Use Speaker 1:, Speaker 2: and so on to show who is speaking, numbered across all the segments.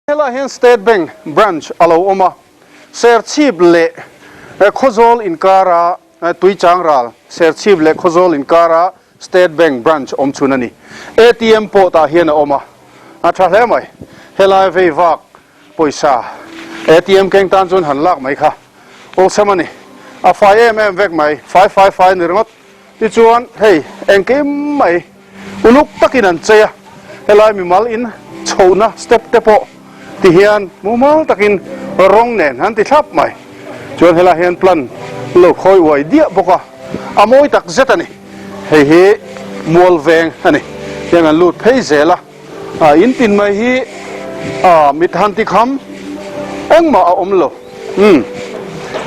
Speaker 1: Helaiah hian State Bank branch a lo awm a, Serchhip leh Khawzawl inkara Tuichangral, Serchhip leh Khawzawl inkara State Bank branch awm chhun a ni. ATM pawh tah hian a awm a, a tha hle mai. Helai vei vak pawisa ATM keng tan chuan han lak mai kha awlsam a ni. A fai em em vek mai, fai fai fai ni ringawt. Tichuan hei engkim mai uluk takin an chei a, helai mimal in chhohna step te pawh ti hian mumal takin rawng nen an ti thlap mai. Chuan helai hian plan lo khawi uai diah bawk a, a mawi tak zet a ni. Hei hi mual veng a ni. Tiang an lut phei zel a, a in tin mai hi a mit han ti kham engmah a awm lo. Umm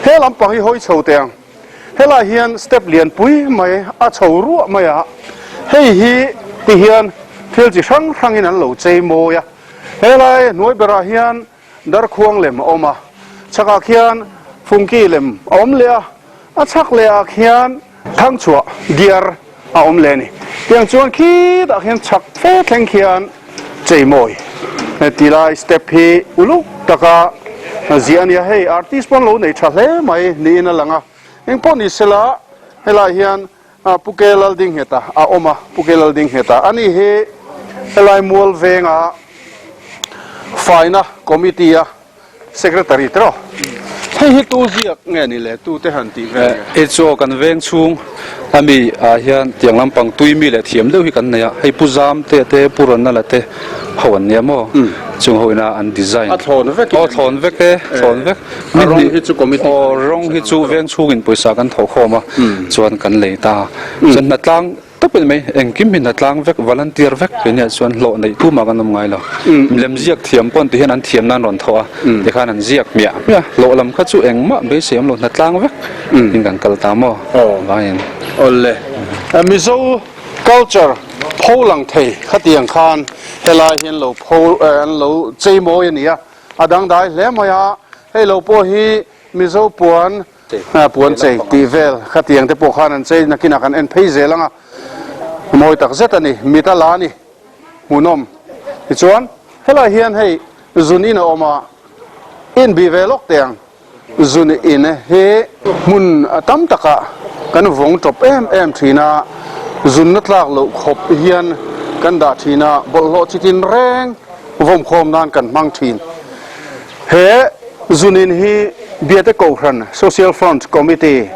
Speaker 1: he lampang hi hawi chho teh ang. Helai hian step lian pui mai a chho ruah mai a, hei hi ti hian thil chi hrang hrangin an lo chei mawi a, helai hnuai berah hian darkhuang lem a awm a, chhakah khian fungki lem a awm leh a, a chhak leh ah khian thangchhuah diar a awm leh a ni. Tiang chuan khitah khian chhak fe thleng khian chei mawi ti lai step hi uluk taka ziah a ni a, hei artist pawh an lo nei tha hle mai niin a lang a, engpawh ni sela helaiah hian Pu Ke Laldingheta a awm a, Pu Ke Laldingheta a ni hi helai mual venga faina committee a Secretary te rawh. Hei hi tu ziak nge ni le tu te han tih vel nge?
Speaker 2: Hei chu aw kan veng chhung a mi ah hian tiang lampang tui mi leh thiam deuh hi kan nei a, hei Pu Zam te te Pu Ronala te ho an nia maw chung ho ina an design.
Speaker 1: A thlawn vek
Speaker 2: in. Aw thlawn vek e, thlawn vek.
Speaker 1: A rawng hi chu committee.
Speaker 2: Aw rawng hi chu veng chhung in pawisa kan thawh khawm a chuan kan lei ta. Chuan hnatlang Tawp in mai, engkim hi hnatlang vek, volunteer vek kei nia chuan hlawh neih tumah kan awm ngai lo. Lem ziak thiam pawh an ti hian an thiam nan rawn thawh a, tikhan an ziak hmiah hmiah a, hlawh lam kha chu engmah beisei awm lo, hnatlang vek in kan kal ta maw? Vangin.
Speaker 1: Awle, Mizo culture pho lang thei khatiang khan helai hi an lo pho, an lo chei mawi a ni a, a dangdai hle mai a, hei lo pawh hi Mizo puan Puan chei tih vel khatiang te pawh khan an chei nakinah kan en phei zel ang a, mawi tak zet a ni, mit a la a ni, hmuhnawm. Tichuan helai hian hei zun in a awm a, in bih ve lawk teh ang, zun in hi hmun tam takah kan vawng tawp em em thin a, zunna tlak loh khawp hian kan dah thin a, bawlhhlawh chi tin reng vawmkhawm nan kan hmang thin. He zunin hi Biate Kohhran Social Front Committee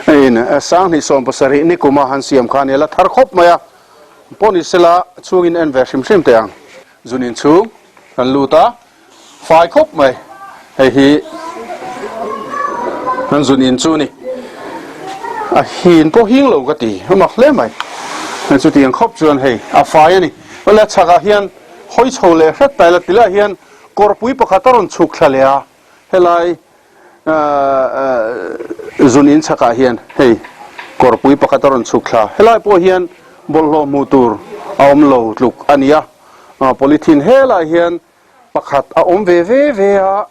Speaker 1: in Sanghnih 70 nikuma han siam kha a ni a, la thar khawp mai a, pawh ni sela chhungin en ve hrim hrim teh ang. Zunin chhung kan lut a, fai khawp mai, hei hi kan zunin chu a ni. A hin pawh hing lo ka ti, a mak hle mai, chutiang khawp chuan hei a fai a ni. Awle a chhakah hian hawi chho leh hret ta ila tilaiah hian Kawrpui pakhat a rawn chhuk thla leh a, helai zun in chhakah hian hei kawrpui pakhat a rawn chhuk thla. Helai pawh hian bawlhhlawh hmuh tur a awm lo tluk a ni a, polythene helai hian pakhat a awm ve ve ve a,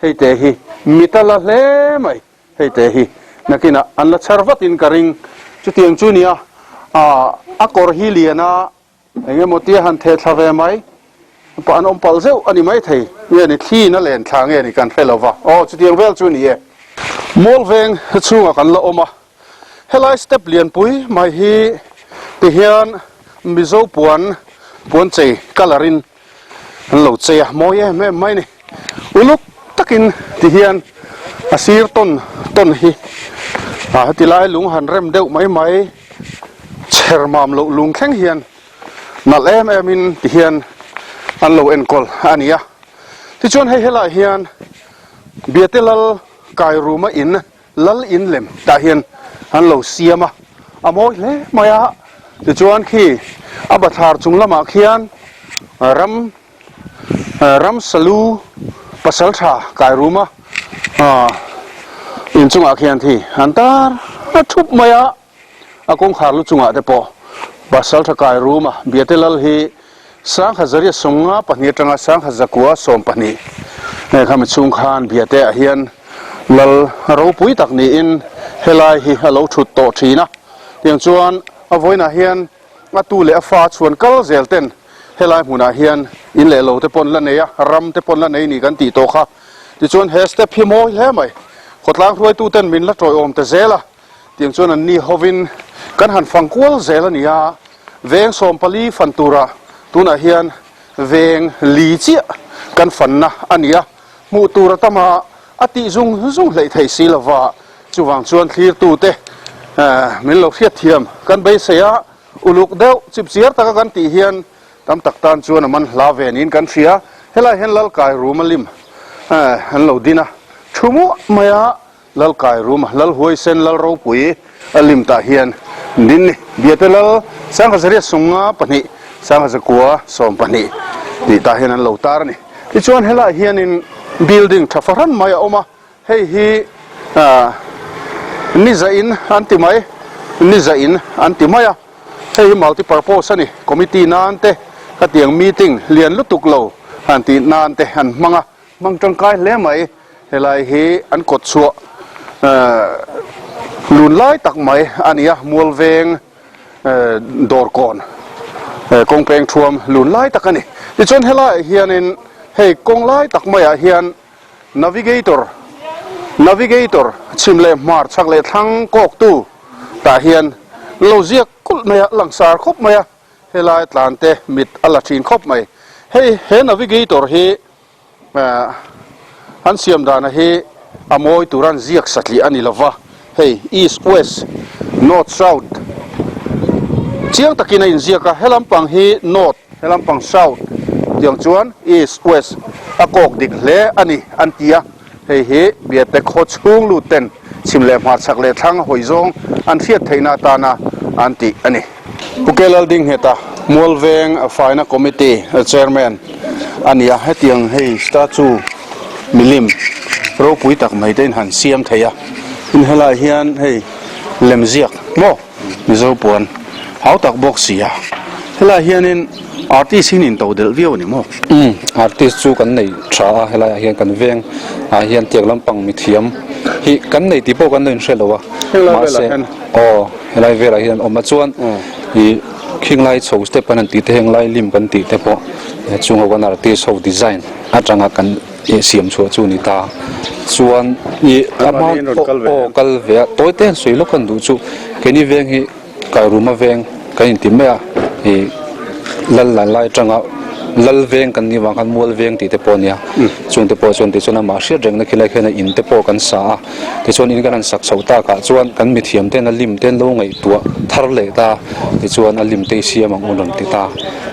Speaker 1: hei te hi mit a la hle mai, hei te hi nakinah an la chhar vatin ka ring. Chutiang chu nia a kawr hi lian a. Eng emaw tia han theh thla ve mai pah an awm palh zeuh a ni maithei nge ni thliin a len thla nge ni kan hre lo va. Aw chutiang vel chu ni e. Mual veng chhungah kan la awm a, helai step lianpui mai hi tihian Mizo puan puan chei colour in an lo chei a, mawi em em mai ni. Uluk takin tihian a sir tawn tawn hi a heti lai lung han rem deuh mai mai chher mam loh lung thleng hian nalh em em in tihian an lo enkawl a ni a. Tichuan hei helaiah hian Biate Lal Kairuma in Lal in lem tah hian an lo siam a, a mawi hle mai a. Tichuan khi a bathlar chung lamah khian ram ram salu pasal tha kai rum a, inchungah khian thi an tar a thup mai a, a kawngkhar lu chungah te pawh pasal tha kai rum a, Biate Lal hi Sangha zaria 52 atanga sangha zakua 12 khami chhung khan Biate ah hian Lal ropui tak niin helai hi a lo thut tawh thin a, tiang chuan a vawiinah hian a tu leh a fa chhuan kal zel ten. Helai hmunah hian in leh lo te pawn la nei a, ram te pawn la nei ni kan tih tawh kha. Tichuan he step hi mawi hle mai. Khawtlang hruaituten min la tawiawm ta zel a, tiang chuan an ni hovin kan han fang kual zel a ni a. Veng 14 fan turah tunah hian veng li chiah kan fanna a ni a, hmuh tur a tam a, a tih zung zung hleih thei si lova, chuvang chuan thlirtute min lo hriatthiam kan beisei a. Uluk deuh chipchiar taka kan tih hian tam tak tan chuan a man hla ve niin kan hria. Helai hian Lalkai Ruma lim an lo din a, thu muah maia Lalkai Ruma, Lal Huaisen, Lal Ropui a lim tah hian din ni. Biate Lal Sangha Sunga pahnih, Sangha Zakua 12 tih tah hian an lo tar a ni. Tichuan helai hianin building tha fahran mai a awm a. Hei hi ni zain an ti mai, ni zain an ti mai a, hei hi multi purpose a ni, committee nan te khatiang meeting lian lutuk lo han tih nan te an hmang a, hmang tangkai hle mai, helai hi an kawt chhuah lun lai tak mai a ni a, Mualveng Dawrkawn kawngpeng thuam lun lai tak a ni. Tichuan helaiah hianin hei kawng lai tak maiah hian Navigator, Navigator, chhim leh hmar chhak leh thlang kawktu tah hian lo ziak kulh mai a, langsar khawp mai a, helai tlan te mit a la thin khawp mai. Hei he Navigator hi an siam dana hi a mawi tur an ziak satliah a ni lova, hei East, West, North, South chiang takin a inziak a, he lampang hi North, He lampang South tiang chuan East, West a kawk dik hle a ni an ti a, hei hi Biate khaw chhung lut ten chhim leh hmarchhak leh thlang hawi zawng an hriat theihna atana an tih a ni. Pu Ke Laldingheta, Mualveng Faina Committee Chairman a ni a, hetiang hei statue milim ropui tak mai te in han siam thei a, tin helaiah hian hei lemziak maw? Mizo puan hau tak bawk si a, helaiah hianin artist hi nin to delh viau a ni maw?
Speaker 2: Umm, artist chu kan nei tha a, helaiah hian kan veng ah hian tiang lampang mithiam hi kan nei tih pawh kan lo inhre lo a, mahse aw helai velah hian an awm a chuan ih khinglai chho step kan han tih te henglai lim kan tih te pawh chung ho kan artist ho design atanga kan ih siam chhuah chu a ni ta chuan ih a hma aw kal ve a tawi te an sawi lawk an duh chu keini veng hi Kairuma veng kan inti mai a ih lal lan lai atanga lal veng kan nih vang khan mual veng tih te pawh a nia chung te pawh chuan tichuan amah hriat reng na khilai khian a in te pawh kan sa a tichuan in kan han sak chhoh takah chuan kan mithiam ten a lim te an lo ngaihtuah thar leh ta tichuan a lim te i siam ang u an rawn ti ta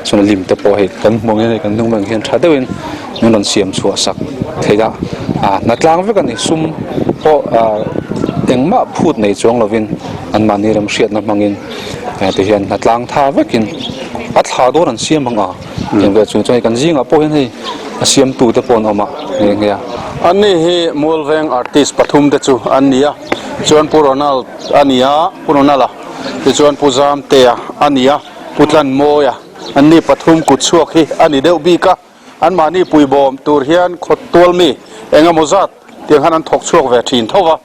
Speaker 2: chuan a lim te pawh hei kan hmuh ang hian hei kan hnung bang hian tha deuhin min rawn siam chhuah sak theih a, ah hnatlang vek a ni sum pawh ah engmah phut nei chuang lovin anmahni ram hriatna hmangin eh ti hian hnatlang tha vekin a thla dawn an siam ang a eng vel chung chuan hei kan zingah pawh hian hei a siamtu te pawh an awm a nghe nghe a.
Speaker 1: Anni hi Mualveng artist pathum te chu an ni a, chuan Pu Ronald a ni a, Pu Ronald-a, tichuan Pu Zamtea a ni a, Pu Tlanmawia, anni pathum kut chhuak hi a ni deuh bik a. Anmahni puibawm tur hian khawt tual mi eng emaw zat tiang khan an thawk chhuak ve thin tho va,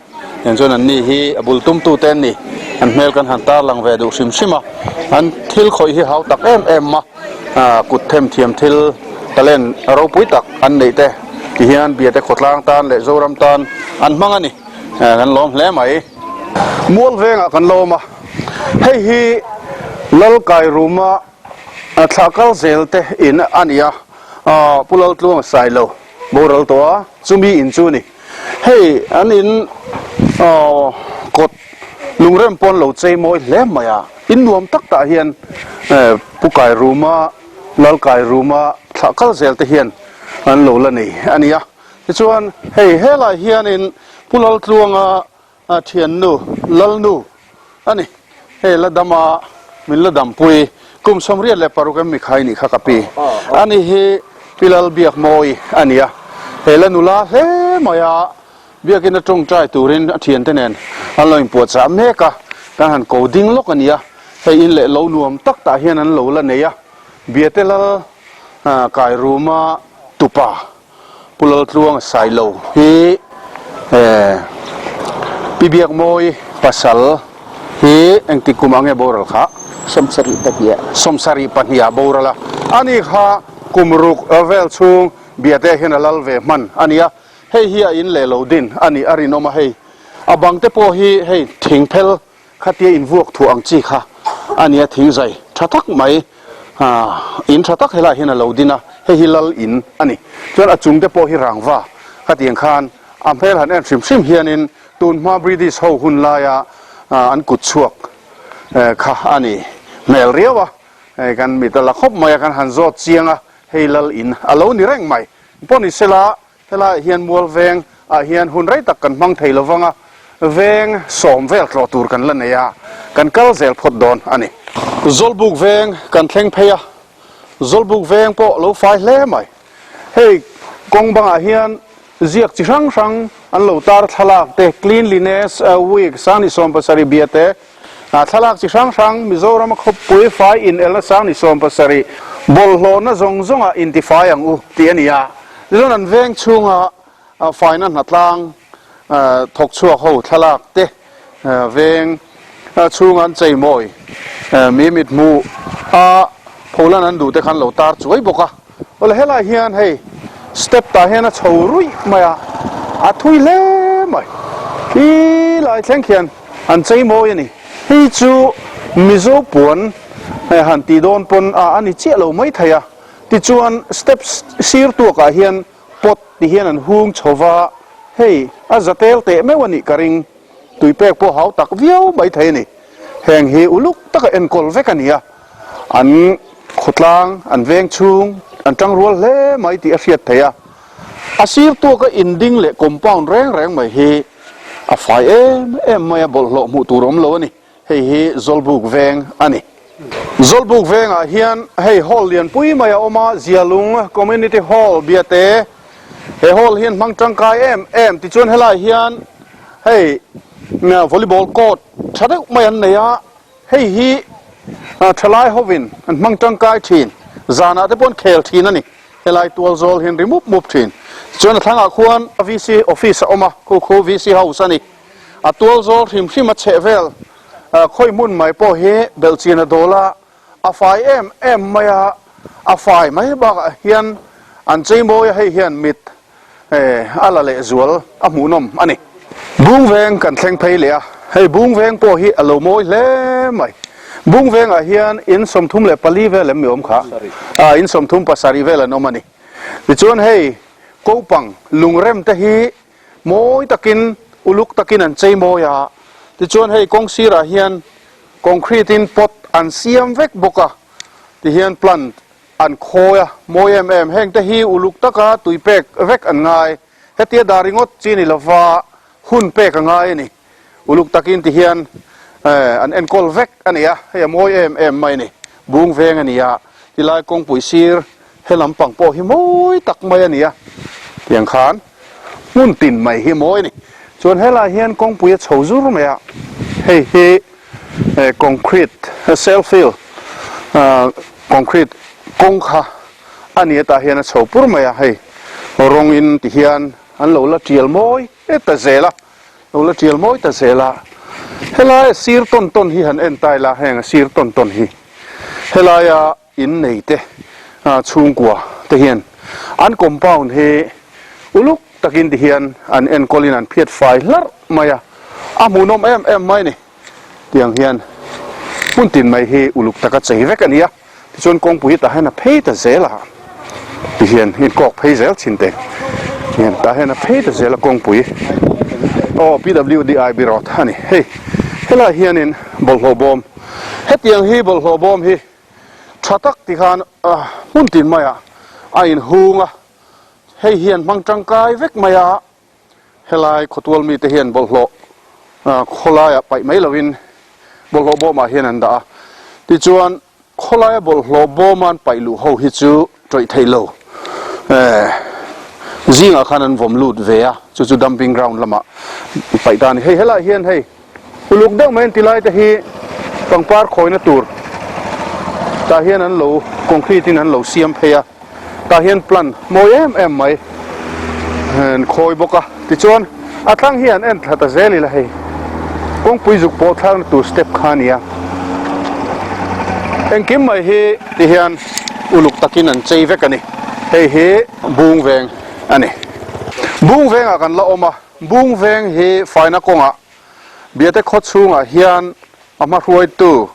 Speaker 1: heng chuan anni hi a bul tumtu te an ni. An hmel kan han tarlang ve duh hrim hrim a, an thil khawih hi hau tak em em a, kut them thiam thil talent ropui tak an neih te ti hian Biate khawtlang tan leh Zoram tan an hmang a ni. Kan lawm hle mai. Mual vengah kan lawm a, hei hi Lalkairuma A thlah kal zel te in a ni a, Pu Laltluang Sailo boral tawh a, chumi in chu a ni. Hei an in kawt lungrem pawn lo chei mawi hle mai a, in nuam tak tah hian Pu Kairuma, Lal Kairuma thlah kal zel te hian an lo la nei a ni a. Tichuan hei helai hianin Pu Laltluanga A thiannu Lalnu a ni. Hei la dama min la dampui kum 86 em mikhai nih kha ka pi. Ani hi Pi Lalbiakmawi a ni a. Hei la nula hle mai a, biakin a tawngtai turin a thiante nen an lo inpuahchah mek a, kan han ko ding lawk a ni a. Hei in leh lo nuam tak tah hian an lo la nei a, Biate Lal Kairuma tupa Pu Laltluanga Sailo hi Pi Biakmawi pasal hi engtik kum ah nge boral kha?
Speaker 3: 72.
Speaker 1: 72 ah boral a. Ani kha kum ruk vel chhung Biate hian a lal ve hman a ni a, hei hi a in leh lo din a nih a rinawm a hei. A bang te pawh hi hei thingphel khatia invuak thuah ang chi kha a ni a, thingzai tha tak mai in tha tak helaiah hian a lo din a, hei hi lal in a ni. Chuan a chung te pawh hi rangva khatiang khan a hmel han en hrim hrim hianin tun hma British ho hun laia an kut chhuak kha a ni hmel riau a, hei kan mit a la khawp mai a, kan han zawt chiang a, hei lal in a lo ni reng mai. Pawh ni sela Helaiah hian mual veng ah hian hun rei tak kan hmang thei lo vang a, veng sawm vel tlawh tur kan la nei a, kan kal zel phawt dawn a ni. Zawlbuk veng kan thleng phei a, Zawlbuk veng pawh lo fai hle mai. Hei kawng bangah hian ziak chi hrang hrang an lo tar thlalak te, Cleanliness Week Sangni 70 bia te, Thlalak chi hrang hrang Mizorama khawpui fai inelna sang ni 70 bawlhhlawhna zawng zawngah intifai ang u tih a ni a. Tichuan an veng chhunga faina hnatlang thawk chhuak ho thlalak te veng chhunga an cheimawi mi mithmuh a pholan an duh te khan lo tar chuai bawk a. Awle helai hian hei step tah hian a chho ruih mai a, a thui hle mai. Khi lai thleng khian an chei mawi a ni. Hei chu Mizo puan han tih dawn pawn a a ni chiah lo mai thei a. Tichuan step sir tuakah hian pot ti hian an hung chho va, hei a za tel teh meuh a nih ka ring. Tui pek pawh hau tak viau mai thei a ni. Heng hi uluk taka enkawl vek a ni a, an khawtlang, an veng chhung, an tangrual hle mai tih a hriat theih a. A sir tuaka inding leh compound reng reng mai hi a fai em em mai a, bawlhhlawh hmuh tur awm lo a ni. Hei hi Zawlbuk veng a ni. Zawlbuk vengah hian hei hall lianpui mai a awm a, Zialung Community Hall biate. He hall hi an hmang tangkai em em tichuan helai hian hei volleyball court tha deuh mai an nei a, hei hi thalai hovin an hmang tangkai thin, zanah te pawh an khel thin a ni. Helai tual zawl hian ri mup mup thin. Tichuan a thlangah khuan VC office a awm a, khu khu VC house a ni. A tual zawl hrim hrim a chheh vel khawi hmun mai pawh hi belhchian a dawl a, a fai em em mai a, a fai mai bakah hian an cheimawi a, hei hian mit a la leh zual a hmuhnawm a ni. Bung veng kan thleng phei leh a, hei bung veng pawh hi a lo mawi hle mai. Bung vengah hian in 34 vel em mi awm kha? In 37 vel an awm a ni. Tichuan hei kopang lungrem te hi Mawi takin, uluk takin an chei mawi a, tichuan hei kawng sirah hian concrete in pot an siam vek bawk a, tihian plant an khawi a, mawi em em, heng te hi uluk taka tui pek vek an ngai, hetia dar ringawt chi ni lova hun pek a ngai a ni, uluk takin tihian an enkawl vek a ni a, hei a mawi em em mai a ni, bung veng a ni a, tilai kawngpui sir he lampang pawh hi mawi tak mai a ni a, tiang khan. Hmun tin mai hi mawi a ni. Chuan helai hian kawngpui a chho zur mai a, hei hi concrete self fill concrete kawng kha a ni a tah hian a chho pur mai a, hei rawng in ti hian an lo la tial mawi ta zel a, lo la tial mawi ta zel a. Helai a sir tawn tawn hi han en ta ila heng a sir tawn tawn hi helaia Innei te chhungkua te hian an compound hi uluk takin ti hian an enkawlin an phiat fai hlarh mai a, a hmuhnawm em em mai a ni. Tiang hian hmun tin mai hi uluk taka chei vek a ni a, tichuan kawngpui hi tah hian a phei ta zel a, ti hian inkawk phei zel thin te hian tah hian a phei ta zel a kawngpui aw PWDI Birot a ni. Hei helaiah hianin bawlhhlawh bawm hetiang hi bawlhhlawh bawm hi Tha tak ti khan hmun tin maiah a inhung a, hei hian hmang tangkai vek mai a, helai khawtual mite hian bawlhhlawh khawlaiah paih mai lovin bawlhhlawh bawmah hian an dah a, tichuan khawlaia bawlhhlawh bawma an paih luh ho hi chu tawih theih lo zingah khan an vawm lut ve a, chu chu dumping ground lamah paih ta a ni. Hei helaiah hian hei. Uluk deuh mai an ti lai te hi pangpar khawina tur tah hian an lo concrete in an lo siam phei a, tah hian plant mawi em em mai an khawi bawk a, tichuan a thlang hi an en thla ta zel ila hei kawngpui zuk pawh thlakna tur step kha a ni a, engkim mai hi ti hian. Uluk takin an chei vek a ni. Hei hi Bung Veng a ni. Bung Vengah kan la awm a, Bung Veng hi faina kawngah Biate khaw chhungah hian a hmahruaitu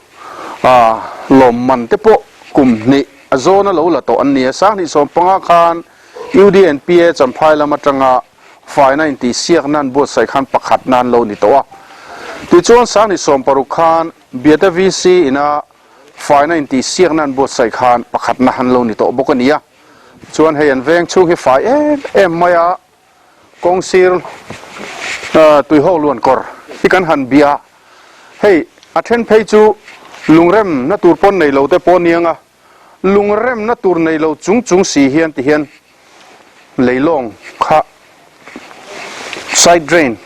Speaker 1: lawmman te pawh kum hnih a zawn a lo la tawh an ni a. Sanghnih 15 khan UDNPA Champhai lam atanga faina intihsiakna an buatsaih khan pakhatna an lo ni tawh a. Tichuan Sanghnih 60 khan Biate VC ina faina intihsiakna an buatsaih khan pakhatna an lo ni tawh bawk a ni a. Chuan hei an veng chhung hi fai em em mai a, kawng sir tuihawk luan kawr hi kan han bia. Hei a then phei chu lungremna tur pawn nei lo te pawh aniang a, lungremna tur nei lo chung chung si hian ti hian leilawng kha side drain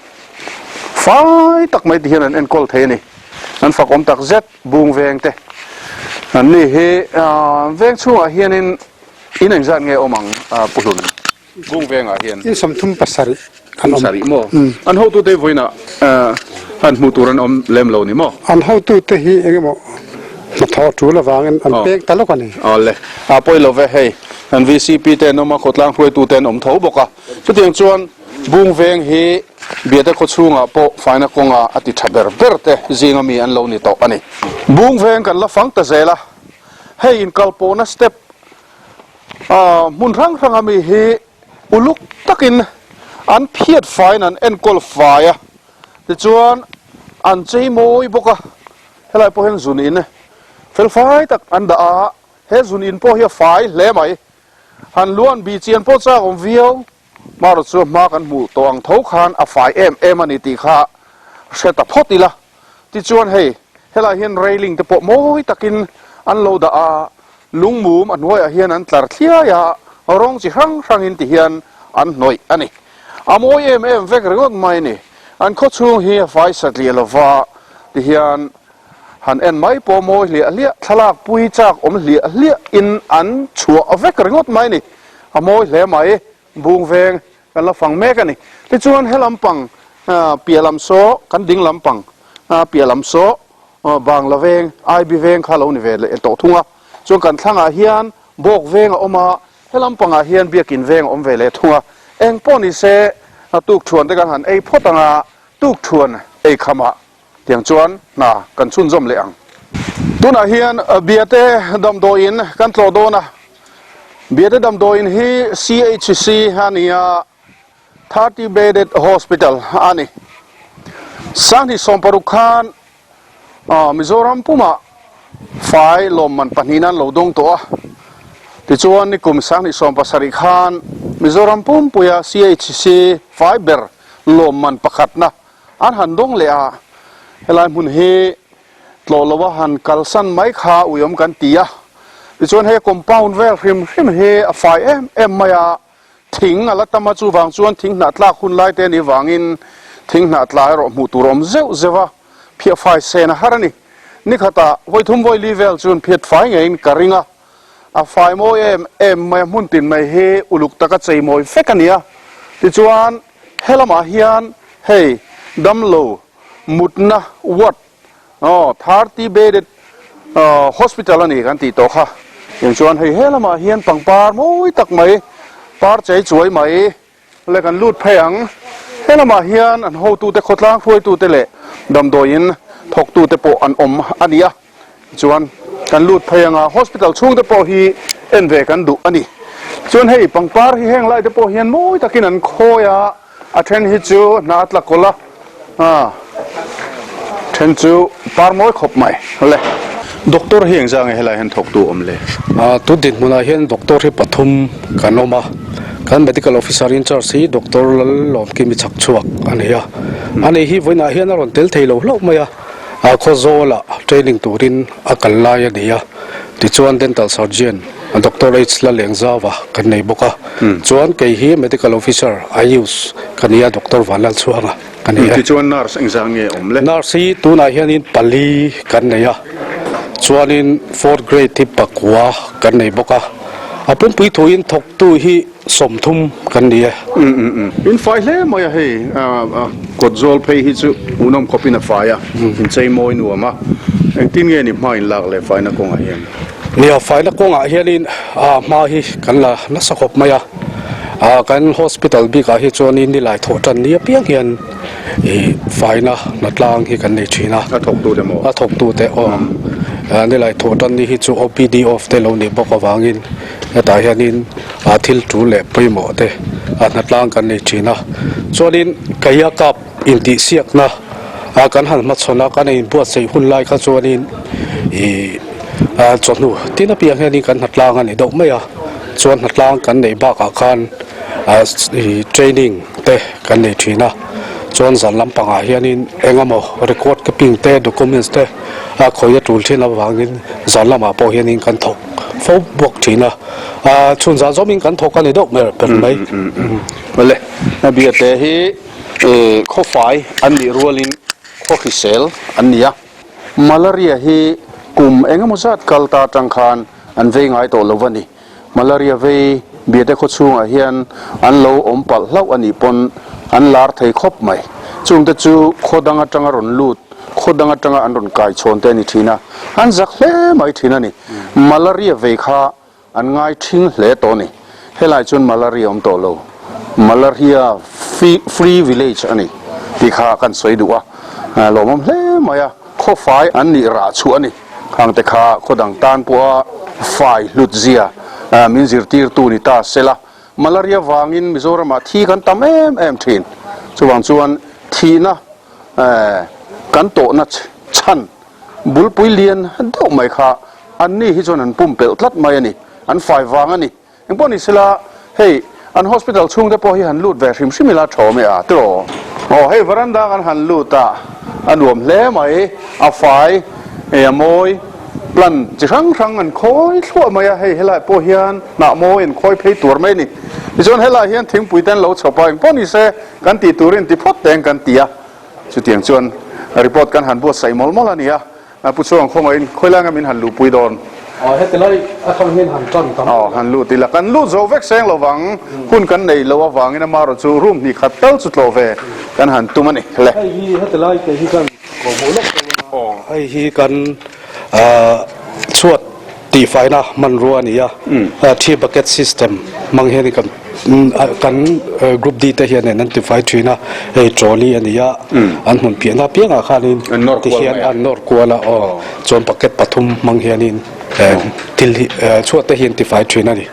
Speaker 1: fai tak mai ti hian an enkawl thei a ni. An fak awm tak zet bung veng te an ni hi veng chhungah hianin in engzat nge awm ang Pu Hlun? Bung vengah hian.
Speaker 3: In 37 an awm.
Speaker 1: Sarih maw? An hotute vawiinah han hmuh tur an awm lem lo ni maw?
Speaker 3: An hotute hi eng emaw hnathawh tul avangin an pek ta lawk a ni.
Speaker 1: Awle, a pawi lo ve hei. An VCP te an awm a, khawtlang hruaitute an awm tho bawk a. Chutiang chuan Bung veng hi Biate khaw chhungah pawh faina kawnga a ti tha ber ber te zinga mi an lo ni tawh a ni. Bung veng kan la fang ta zel a, hei inkalpawhna step Hmun hrang hranga mi hi uluk takin an phiat faiin an enkawl fai a, tichuan an chei mawi bawk a, helai pawh hian zun in fel fai tak an dah a, he zun in pawh hi a fai hle mai, han luan bih chian pawh chak awm viau, marawh chu hma kan hmuh tawh ang tho khan a fai em em a ni tih kha hre ta phawt ila, tichuan hei helai hian railing te pawh mawi takin an lo dah a, Lungmum a hnuaiah hian an tlar thliai a, rawng chi hrang hrangin ti hian an hnawih a ni. A mawi em em vek ringawt mai a ni. An khawchhung hi a fai satliah lova ti hian han en mai pawh mawi hliah hliah, thlalak pui chak awm hliah hliah in an chhuah vek ringawt mai a ni. A mawi hle mai, bung veng kan la fang mek a ni. Tichuan he lampang piah lam saw kan ding lampang piah lam saw Bangla veng, IB veng kha lo ni ve leh tawh thung a. Chuan kan thlangah hian Bawk veng a awm a, he lampangah hian Biakin veng a awm ve leh thung a. Eng pawh ni se tukthuan te kan han ei phawt ang a, tukthuan ei khamah tiang chuan hna kan chhunzawm leh ang. Tunah hian Biate damdawiin kan tlawh dawn a, Biate damdawiin hi CHC a ni a, 30 bedded hospital a ni. Sanghnih 60 khan Mizoram pumah fai lawmman pahnih nan lo dawng tawh a. Tichuan nikum sanghnih 70 khan Mizoram pumpuia CHC fai ber lawmman pakhatna an han dawng leh a. Helai hmun hi tlawh loa han kalsan mai kha uiawm kan ti a. Tichuan hei compound vel hrim hrim hi a fai em em mai a. Thing a la tam a, chuvang chuan thing hnah tlak hun lai te a nih vangin thing hnah tla erawh hmuh tur a awm zeuh zeuh a, phiah fai sen a har a ni. Ni khatah vawi thum vawi li vel chuan phiat fai ngeiin ka ring a, a fai mawi em em mai a, hmun tin mai hi uluk taka chei mawi vek a ni a. Tichuan he lamah hian hei damlo mutna ward Aw, 30 bedded hospital a ni kan tih tawh kha. Eng chuan hei he lamah hian pangpar mawi tak mai, par chei chuai mai leh kan lut phei ang. He lamah hian an hotute, khawtlang hruaitute leh damdawiin thawktute pawh an awm a ni a. Chuan kan lut phei ang a, hospital chhungte pawh hi en ve kan duh a ni. Chuan hei pangpar hi heng laite pawh hian mawi takin an khawi a. A then hi chu hna a tla kawlh a, a then chu par mawi khawp mai le. Doctor hi engzah nge helai hian thawktu awm le?
Speaker 2: Tun dinhmunah hian doctor hi pathum kan awm a, kan medical officer in charge hi Doctor Lallawmkimi Chhakchhuak a ni a, ani hi vawiinah hian a rawn tel thei lo hlauh mai a, Khawzawlah training turin a kal lai a ni a, tichuan dental surgeon Doctor H Lalengzauva kan nei bawk a, chuan kei hi medical officer IUS ka ni a, Doctor Vanlalchhuanga ka ni e.
Speaker 1: Tichuan nurse engzah nge awm le?
Speaker 2: Nurse hi tunah hianin pali kan nei a, chuanin fourth grade hi pakua kan nei bawk a, a pumpui thuin thawktu hi 30 kan ni e.
Speaker 1: In fai hle mai a hei, kawt zawl phei hi chu hmuhnawm khawpin a fai a, inchei mawi nuam a, engtin nge ni hma in lak leh faina kawngah hian?
Speaker 4: Nia, faina kawngah hianin hma hi kan la nasa khawp mai a, kan hospital bikah hi chuanin nilai thawh tan ni apiang hian ih faina hnatlang hi kan nei thin a.
Speaker 1: A thawktute maw?
Speaker 4: A thawktute aw. Nilai thawh tan ni hi chu OPD off te lo nih bawk avangin hetah hianin thil tul leh pawimawh te hnatlang kan nei thin a. Chuanin Kaia Cup Intihsiakna a kan han hmachhawn a, kan inbuatsaih hun lai kha chuanin ih chawhnu tin apiang hianin kan hnatlang a ni deuh mai a, chuan hnatlang kan neih bakah khan ih training te kan nei thin a, chuan zan lampangah hianin eng emaw record keeping te documents te a khawi a tul thin avangin zan lamah pawh hianin kan thawk fo bawk thin a, chhun zan zawmin kan thawk a ni deuh ber mai.
Speaker 1: Awle, a biate hi. Khawfai an nih rualin khaw hrisel an ni a, malaria hi kum engemaw zat kal ta atang khan an vei ngai tawh lo a ni. Malaria vei Biate khaw chhungah hian an lo awm palh hlauh a nih pawn an lar thei khawp mai. Chungte chu khaw dang atanga rawn lut, khaw dang atanga an rawn kai chhawn te a ni thin a, an zak hle mai thin a ni. Malaria vei kha An ngai ṭhing hle tawh a ni. Helai chuan Malaria awm tawh lo. Malaria free village a ni tih kha kan sawi duh a. Lawmawm hle mai a, khawfai an nih rah chhuah a ni. Khangte kha khaw dang tan pawha fai hlut zia min zirtirtu ni ta se la. Malaria vangin Mizoramah thi kan tam em em ṭhin. Chuvang chuan thihna kan tawhna chhan Bulpui lian deuh mai kha anni hi chuan an pumpelh tlat mai a ni, an fai vang a ni. Engpawh ni sela, hei an hospital chhungte pawh hi han lut ve hrim hrim ila tha awm e a, tiraw? Aw hei veranda kan han lut a, a nuam hle mai, a fai, hei a mawi, plan chi hrang hrang an khawi thluah mai a, hei helai pawh hian hnah mawi an khawi phei tur mai a ni. Tichuan helai hian thingpui te an lo chhawp a, engpawh ni se kan tih turin ti phawt teng kan ti a. Chutiang chuan report kan han buatsaih mawlh mawlh a ni a, Pu Chuang khawngaihin khawilai anga min han luhpui dawn?
Speaker 4: Aw heti lai atang hian han tan tam.
Speaker 1: Aw han lut ila, kan lut zo vek seng lo vang, hun kan nei loh avangin amaherawh chu room hnih khat tal chu tlawh ve kan han tum a ni le.
Speaker 4: Hei hi heti lai kei hi kan kawhhmuh lawk dawn a, hei hi kan chhuat Tihfaina hmanrua a ni a, Tea bucket system hmang hian kan kan group D te hian an tifai thin a, hei trolley a ni a, an hmun piahna apiangah khanin tihian an nawr kual a, aw chuan bucket pathum hmang hianin thil hi chhuat te hi an tifai thin a ni.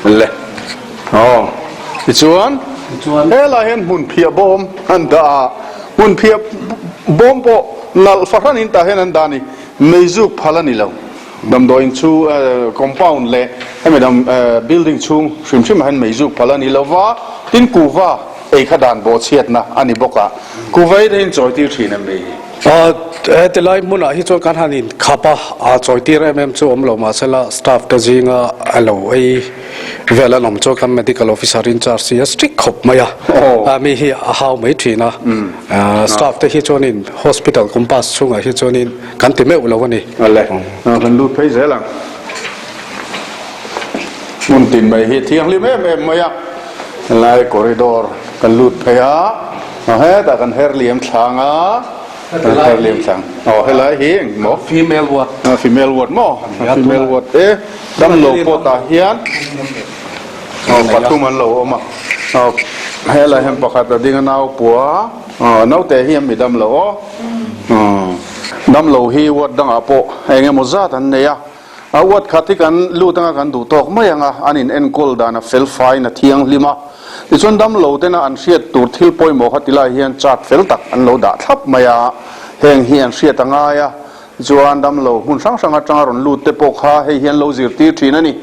Speaker 1: Le aw tichuan helai hian hmun phiah bawm an dah a, hmun phiah bawm pawh nalh fahranin tah hian an dah a ni. Meizuk phal a ni lo. Damdawiin chu compound leh hemi dam building chhung hrim hrimah hian meizuk phal a ni lo va, tin kuhva ei kha dan bawhchhiatna a ni bawk a, kuhva ei te hian chawi tir thin em ni?
Speaker 4: Heti lai hmunah hi chuan kan han inkhap a, a chawi tir em em chu awm lo mahsela staff te zinga a lo ei vel an awm chuan kan medical officer in charge hi a strict khawp mai a, mi hi a hau mai thin a. Staff te hi chuanin hospital compass chhungah hi chuanin kan ti meuh lo a ni.
Speaker 1: Ale, kan lut phei zel ang. Hmun tin mai hi thianghlim em em mai a, helai corridor kan lut phei a, hetah kan her liam thlang a, kan her liam thlang. Aw helai hi eng maw?
Speaker 4: Female ward.
Speaker 1: Female ward maw? Female ward e, damlo pawh tah hian. Aw pathum an lo awm a, aw helai hian pakhat a ding a nau pua, aw naute hi an mi dam lo aw, aw dam lo hi ward dangah pawh eng emaw zat an nei a, a ward khat hi kan lut anga kan duh tawk mai ang a, an in enkawl dan a fel faiin a thianghlim a, tichuan dam lo tena an hriat tur thil pawimawh kha tilai hian chart fel tak an lo dah thlap mai a, heng hi an hriat a ngai a. Chuan damlo hmun hrang hrang atanga rawn lut te pawh kha hei hian lo zirtir thin a ni.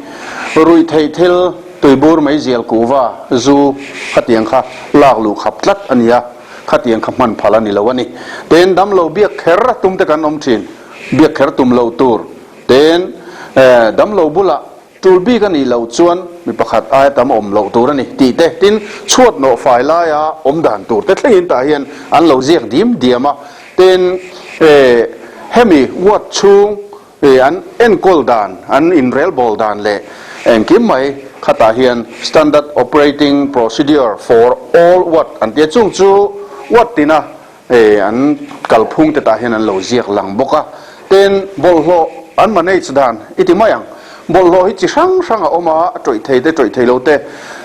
Speaker 1: Ruihtheih thil, tuibur meizial kuhva, zu, khatiang kha lak luh khap tlat a ni a, khatiang kha hman phal a ni lo a ni. Tin, damlo biak kher tum te kan awm thin, biak kher tum lo tur. Tin, damlo bulah Tul bik a nih loh chuan mi pakhat aia tam awm loh tur a ni tih te, tin, chhuat nawh fai laia awm dan tur te thlengin tah hian an lo ziak dim diam a, tin, hemi ward chhung an enkawl dan, an inrelbawl dan leh engkim mai khatah hian Standard Operating Procedure for All Ward an tia, chung chu ward tina an kalphung te tah hian an lo ziak lang bawk a. Tin, bawlhhlawh an manage dan i ti mai ang. Bawlhhlawh hi chi hrang hrang a awm a, a tawih thei te, tawih thei lo te.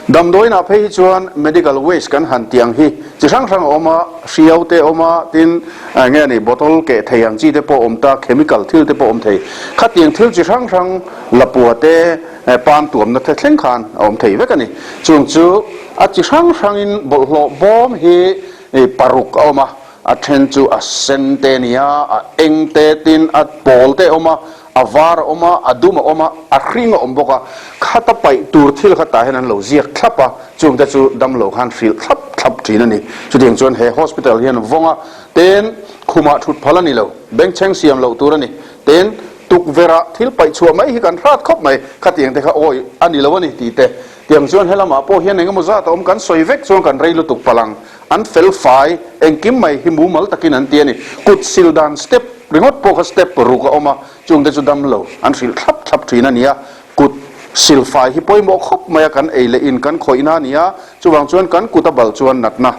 Speaker 1: Damdawiinah phei hi chuan medical waste kan han tih ang hi chi hrang hrang a awm a, hriau te a awm a, tin, eng nge ni, bottle keh thei ang chi te pawh a awm ta, chemical thil te pawh a awm thei. Khatiang thil chi hrang hrang lapua te, pan tuamna te thleng khan a awm thei vek a ni. Chung chu a chi hrang hrangin bawlhhlawh bawm hi paruk a awm a, A then chu a sen te a ni a, a eng te tin a pawl te a awm a, a var a awm a, a dum a awm a, a hring a awm bawk a. Khata paih tur thil kha tah hian an lo ziak thlap a, chungte chu damlo khan hrilh thlap thlap thin a ni. Chutiang chuan he hospital hian vawnga ten khumah thut phal a ni lo, bengchheng siam loh tur a ni. Tin, tukverhah thil paih chhuah mai hi kan hrat khawp mai, khatiang te kha awi a ni lo a ni tih te. Tiang chuan helamah pawh hian engemaw zat a awm kan sawi vek chuan kan rei lutuk palh ang. An fel fai, engkim mai hi mumal takin an ti a ni. Kut sil dan step ringawt pawh kha step ruk a awm a, chungte chu dam lo, an hrilh thlap thlap thin a ni a. Kut sil fai hi pawimawh khawp mai a, kan ei leh in kan khawihna a ni a, chuvang chuan kan kut a bal chuan natna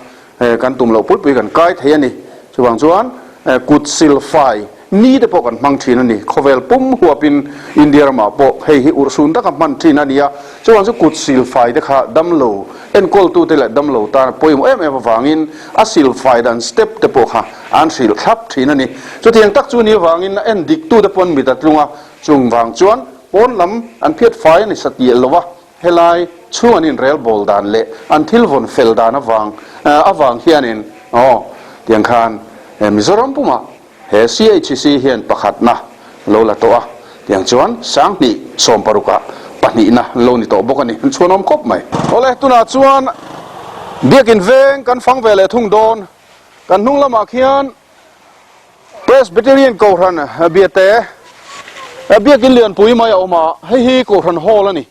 Speaker 1: kan tum loh pui pui kan kai thei a ni. Chuvang chuan kut sil fai ni te pawh kan hmang thin a ni. Khawvel pum huapin India ramah pawh hei hi urhsun taka hman thin a ni a. Chuvang chu kut sil fai te kha damlo enkawltute leh damlo tan a pawimawh em em avangin a sil fai dan step te pawh kha an hrilh thlap thin a ni. Chutiang tak chu ni avangin a en diktute pawn mit a tlung a, chung vang chuan pawn lam an phiat fai a ni satliah lo a. Helai chhung an inrel bawl dan leh an thil vawn fel dan avang avang hianin aw tiang khan Mizoram pumah he CHC hian pakhatna lo la tawh a, tiang chuan 2000 parukah pahnihna lo ni tawh bawk a ni. An chhuanawm khawp mai. Awle, tunah chuan Biakin veng kan fang ve leh thung dawn. Kan hnung lamah khian Presbyterian Kohhran Biate Biakin Lianpui mai a awm a, hei hi Kohhran Hall a ni.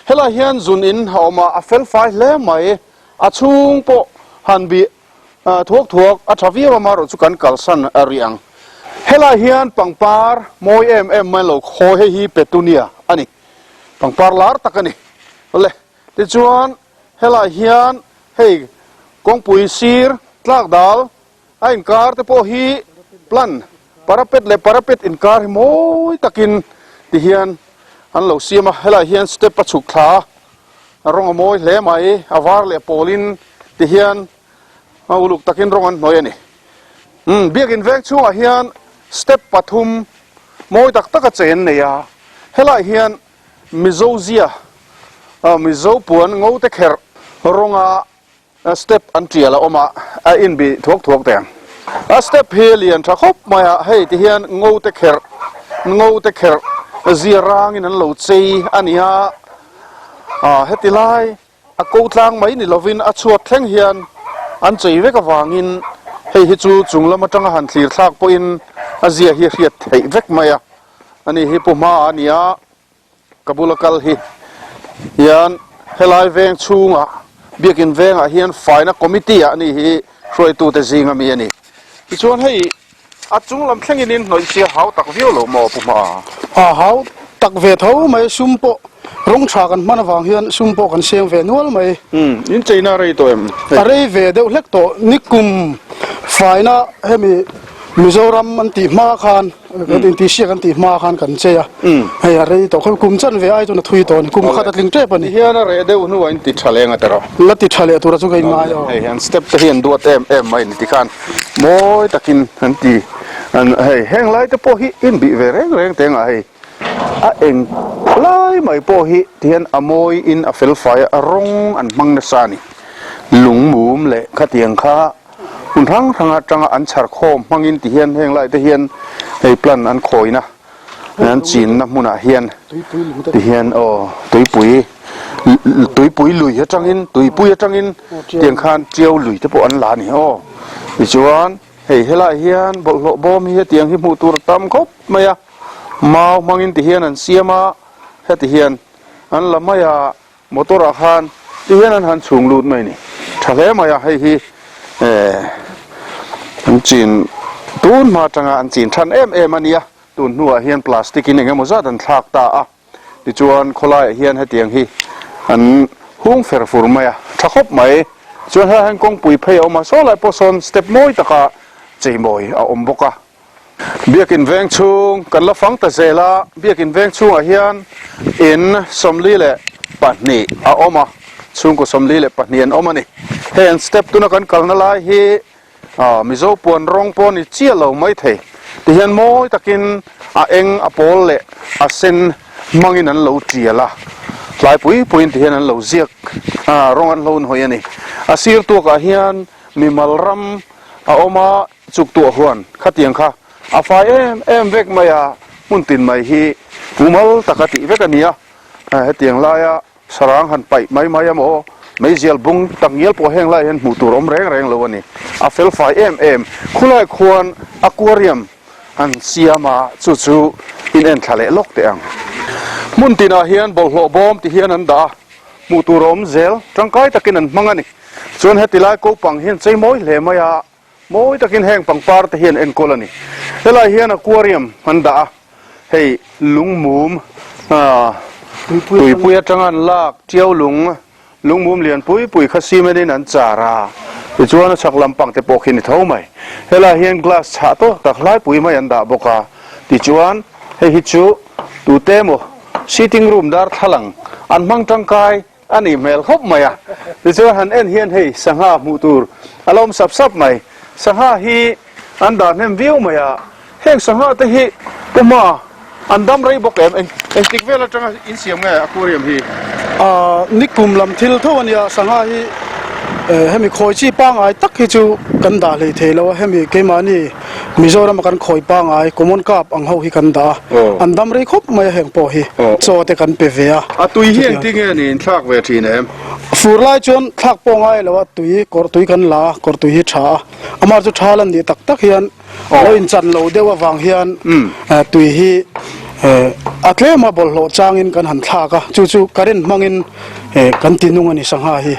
Speaker 1: Helai hian zun in a awm a, a fel fai hle mai. A chhung pawh han bih thuak thuak a tha viau a, marawh chu kan kalsan rih ang. Helai hian pangpar mawi em em mai lo khawi, hei hi Petunia a ni. Pangpar lar tak a ni. Awle, tichuan helai hian hei kawngpui sir tlak dal A inkar te pawh hi plan parapet leh parapet inkar hi mawi takin ti hian an lo siam a, helaiah hian step a chhuk thla a, a rawng a mawi hle mai, a var leh pawlin ti hian a uluk takin rawng an hnawih a ni. Umm biakin veng chhungah hian step pathum mawi tak taka chei an nei a, helaiah hian Mizo zia Mizo puan ngo te kherh rawnga Step an tial a awm a, a inbih thuak thuak teh ang. A step hi a lian tha khawp mai a, hei ti hian ngo te kherh, ngo te kherh zia rangin an lo chei a ni a. Ah heti lai a ko tlang mai ni lovin a chhuat thleng hian an chei vek avangin hei hi chu chung lam atanga han thlir thlak pawhin a zia hi a hriat theih vek mai a. Ani hi Pu Hma a ni a. Ka bula kal hi hian helai veng chhungah biakin vengah hian faina committee ah ani hi hruaitute zing ami a ni. Tichuan hei a chung lam thlengin in hnawih sia hau tak viau lo maw Pu Hma?
Speaker 3: A hau tak ve tho mai, sum pawh rawng tha kan hman avang hian sum pawh kan seng ve nual mai.
Speaker 1: Umm, in cheina a rei tawh em?
Speaker 3: A rei ve deuh hlek tawh, nikum faina hemi Mizoram an tih hma khan Kan intihsiak an tih hma khan kan chei a, hei a rei tawh khawi kum chan ve ai chuan a thui tawh a ni, kum khat a tling tep a ni.
Speaker 1: Tihian a reh deuh hnuah in ti tha leng a tiraw?
Speaker 3: La ti tha leh tura chu ka inngai aw.
Speaker 1: Hei an step te hi an duat em em mai ni tikhan mawi takin an ti an hei heng lai te pawh hi in bih ve reng reng teng ah hei a eng lai mai pawh hi tihian a mawi in a fel fai a, a rawng an hmang nasa a ni, lung mum leh khatiang kha. Hmun hrang hrang atanga an chhar khawm hmangin ti hian heng lai te hian hei plant an khawina an chinna hmunah hian ti hian aw tuipui tuipui lui atangin tuipui atangin tiang khan tiau lui te pawh an la a ni aw tichuan hei helaiah hian bawlhhlawh bawm hi hetiang hi hmuh tur a tam khawp mai a mau hmangin ti hian an siam a heti hian an la mai a. Motor ah khan ti hian an han chhung lut mai a ni. Tha hle mai a, hei hi eh an chin tun hma atanga an chin than em em a nia. Tun hnuah hian plastic in eng emaw zat an thlak ta a, tichuan khawlaiah hian hetiang hi an hung fer fur mai a, tha khawp mai. Chuan helaiah hian kawngpui phei a awm a, saw lai pawh sawn step mawi taka cheimawi a awm bawk a. Biakin veng chhung kan la fang ta zel a, Biakin veng chhungah hian in 42 a awm a, chhungkaw 42 an awm a ni. Hei an step tuna kan kalna lai hi Mizo puan rawng pawh a ni chiah lo maithei tihian mawi takin a eng a pawl leh a sen hmangin an lo tial a, tlai pui puiin tihian an lo ziak rawng an lo inhawih a ni. A sir tuakah hian mimal ram a awm a, chuk tuah huan khatiang kha a fai em em vek mai a, hmun tin mai hi mumal taka tih vek a ni a, hetiang laia Sarang han paih mai mai a maw? Meizial bung tak ngial pawh heng lai hian hmuh tur awm reng reng lo a ni. A fel fai em em. Khulai khuan aquarium han siam a, chu chu in en thla leh lawk teh ang. Hmun tinah hian bawlhhlawh bawm ti hian an dah a, hmuh tur a awm zel. Tangkai takin an hmang a ni. Chuan heti lai kopang hian chei mawi hle mai a, mawi takin heng pangpar te hian enkawl a ni. Helai hian aquarium an dah a, hei lungmum tuipui atanga an lak tiau lung lungmum lian pui pui kha cement in an char a, tichuan a chhak lampang te pawh khi ni tho mai. Helai hian glass chhah tawk tak hlai pui mai an dah bawk a, tichuan hei hi chu tute emaw sitting room darthlalang an hmang tangkai A nih hmel khawp mai a, tichuan han en hian hei sangha hmuh tur a lo awm sap sap mai. Sangha hi an dah hnem viau mai a, heng sangha te hi puma an dam rei bawk em? Eng engtik vel atanga in siam nge aquarium hi?
Speaker 3: Aaa nikum lam thil tho a nia, sangha hi hemi khawi chi pangngai tak hi chu kan dah hlei thei lo a, hemi keimahni Mizoram a kan khawi pangai common carp ang ho hi kan dah a, an dam rei khawp mai a heng pawh hi chaw te kan pe ve a.
Speaker 1: A tui hi engti nge ni in thlak ve thin em?
Speaker 3: Fur lai chuan thlak pawh ngai lo a, tui kawr tui kan la a, kawr tui hi tha a, amah chu tha lan nih tak tak hian a lo inchan lo deuh avang hian tui hi a tlem a bawlhhlawh changin kan han thlak a, chu chu current hmangin kan ti nung a ni sangha hi,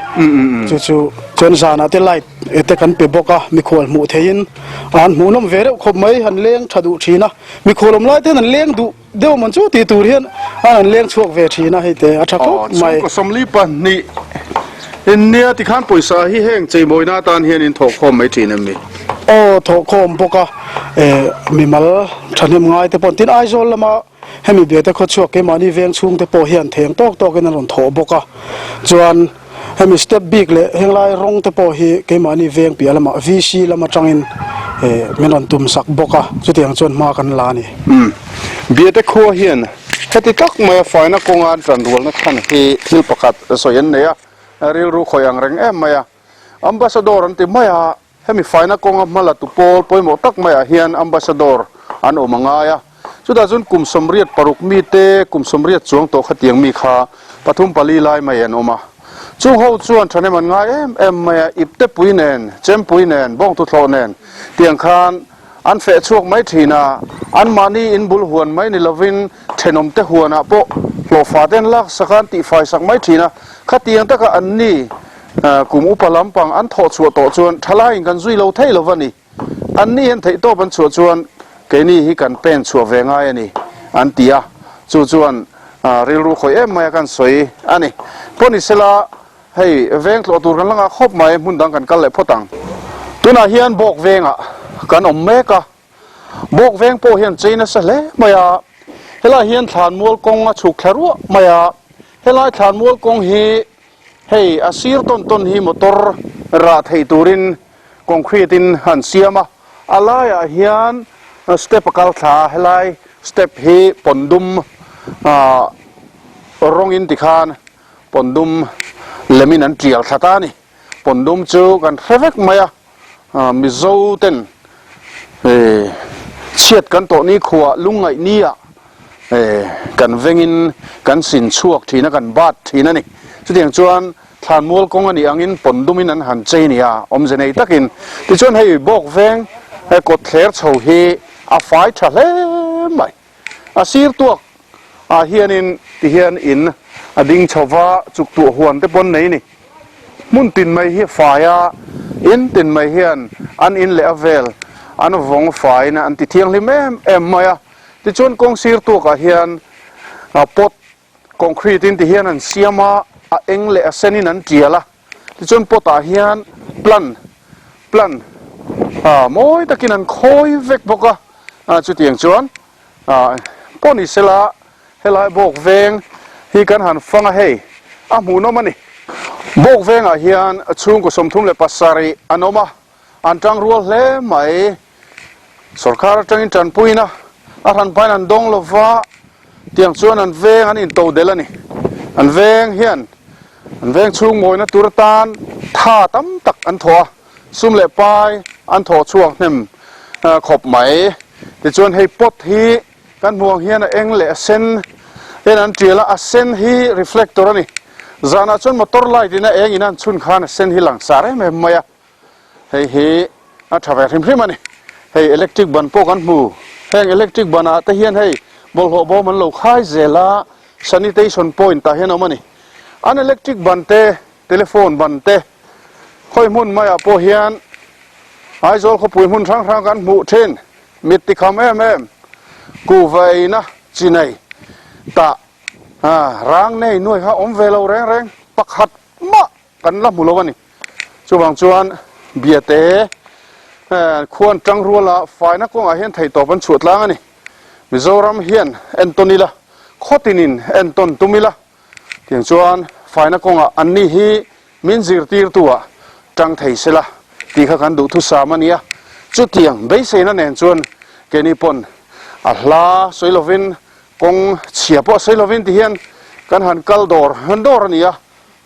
Speaker 3: chu chu chuan zanah te light te kan pe bawk a, mikhual hmuh theihin an hmuhnawm ve reuh khawp mai, an leng tha duh thin a, mikhual awm lai te hian an leng duh deuh mawn chu tih tur hian an leng chhuak ve thin a, hei te a tha khawp mai.
Speaker 1: Chhungkaw 42 in nia tikhan pawisa hi heng cheimawina atan hian in thawhkhawm mai thin em ni?
Speaker 3: Aw thawhkhawm bawk a, eh mimal thahnem ngai te pawh tin Aizawl lama Hemi biate khawchhuak keimahni veng chhungte pawh hian theng tawk tawkin an rawn thawh bawk a, chuan hemi step bik leh henglai rawng te pawh hi keimahni veng piah lamah VC lam atangin min rawn tum sak bawk a, chutiang chuan hma kan la a ni.
Speaker 1: Umm. Biate khua hian heti tak maia faina kawnga an tanrualna chhan hi thil pakhat sawi an nei a, rilru khawih ang reng em mai a, Ambassador an ti mai a, Hemi faina kawnga hmala tu pawl pawimawh tak maiah hian Ambassador an awm a ngai a. Chutah chuan kum 86 mite, kum 80 chuang tawh khatiang mi kha pathum pali lai mai an awm a. Chung ho chuan thahnem an ngai em em mai a, iptepui nen, chempui nen, bawngtuthlawh nen tiang khan an feh chhuak mai thin a. Anmahni in bul huan mai ni lovin thenawmte huanah pawh hlawhfa te an laksak a, an tihfai sak mai thin a. Khatiang taka anni Kum upa lampang an thawh chhuah tawh chuan thalaiin kan zui lo thei lo va ni. Anni hian theihtawp an chhuah chuan keini hi kan pen chhuah ve ngai a ni, an ti a. Chu chuan rilru khawih em mai a kan sawi a ni. Pawh ni sela, hei veng tlawh tur kan la ngah khawp mai, hmun dang kan kal leh phawt ang. Tunah hian Bawk vengah kan awm mek a, Bawk veng pawh hian chei nasa hle mai a, helai hian thlanmual kawng a chhuk thla ruah mai a, helai thlanmual kawng hi Hei a sir tawn tawn hi motor rah theih turin concrete in an siam a, a laiah hian step a kal thla a, helai step hi pawn dum ah rawng in tikhan pawn dum lem in an tial thla ta a ni. Pawn dum chu kan hre vek mai a, Mizo ten chhiat kan tawh ni khuah lungngaih ni ah kan vengin kan sin chhuak thin a, kan bat thin a ni. Chutiang chuan thlanmual kawng a nih angin pawn dumin an han chei nia awmze nei takin. Tichuan hei bawk veng kawt thler chho hi a fai tha hle mai. A sir tuak ah hianin tihian in a ding chho va, chuk tuah huan te pawn nei ni. Hmun tin mai hi fai a, in tin mai hian an in leh a vel an vawng faiin an ti thianghlim em em mai a. Tichuan kawng sir tuakah hian pot concrete in ti hian an siam a, a eng leh a sen in an tial a. Tichuan pot ah hian plant plant mawi takin an khawi vek bawk a. Chutiang chuan pawh ni sela helai bawk veng hi kan han fang a hei a hmuhnawm a ni. Bawk vengah hian chhungkaw 37 an awm a, an tangrual hle mai. Sorkar atangin tanpuina a hranpain an dawng lova, tiang chuan an veng an into del a ni. An veng hian an veng chhung mawina tur atan tha tam tak an thawh a, sum leh pai an thawh chhuak hnem khawp mai. Tichuan hei pot hi kan hmuh ang hian a eng leh a sen hian an tial a, a sen hi reflector a ni. Zanah chuan motor light in a eng in an chhun khan a sen hi langsar em em mai a. Hei hi a tha ve hrim hrim a ni. Hei electric ban pawh kan hmu. Heng electric ban ah te hian hei bawlhhlawh bawm an lo khai zel a, sanitation point tah hian a awm a ni. An electric ban te, telephone ban te khawi hmun maiah pawh hian Aizawl khawpui hmun hrang hrang kan hmuh thin. Mit tikham em em, kuhva eina chi nei tah rang nei nuai kha awm ve lo reng reng pakhat mah Kan la hmu lo a ni. Chuvang chuan Biate khuan tangruala faina kawngah hian theihtawp an chhuah tlang a ni. Mizoram hian entawn ila, khawtinin entawn tum ila, tiang chuan faina kawngah anni hi min zirtirtu-ah tang thei sela tih kha kan duhthusam a ni a. Chutiang beiseina nen chuan keini pawn a hla sawi lovin, kawng chhia pawh sawi lovin ti hian kan han kal dawr dawr a ni a.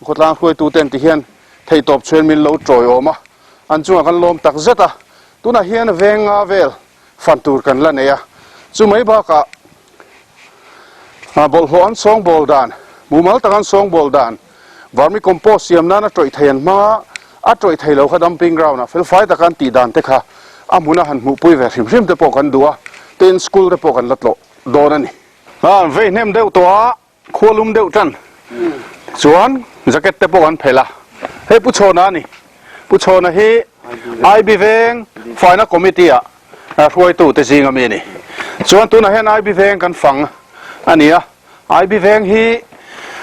Speaker 1: Khawtlang hruaituten ti hian theihtawp chhuan min lo tawiawm a, an chungah kan lawm tak zet a, tunah hian veng nga vel fan tur kan la nei a, chu mai bakah bawlhhlawh an sawngbawl dan, mumal tak an sawngbawl dan, vermicompost siam nana tawih thei an hmang a, a tawih thei lo kha dumping ground ah felfai taka an tih dan te kha a hmuna han hmuhpui ve hrim hrim te pawh kan duh a, tin school te pawh kan la tlawh dawn a ni. An vei hnem deuh tawh a. Khua lum deuh tan chuan jacket te pawh an phelh a, hei Pu Chhawna a ni. Pu Chhawna hi IB Veng Faina Committee ah hruaitu te zing ami a ni. Chuan tunah hian IB Veng kan fang a ni a, IB Veng hi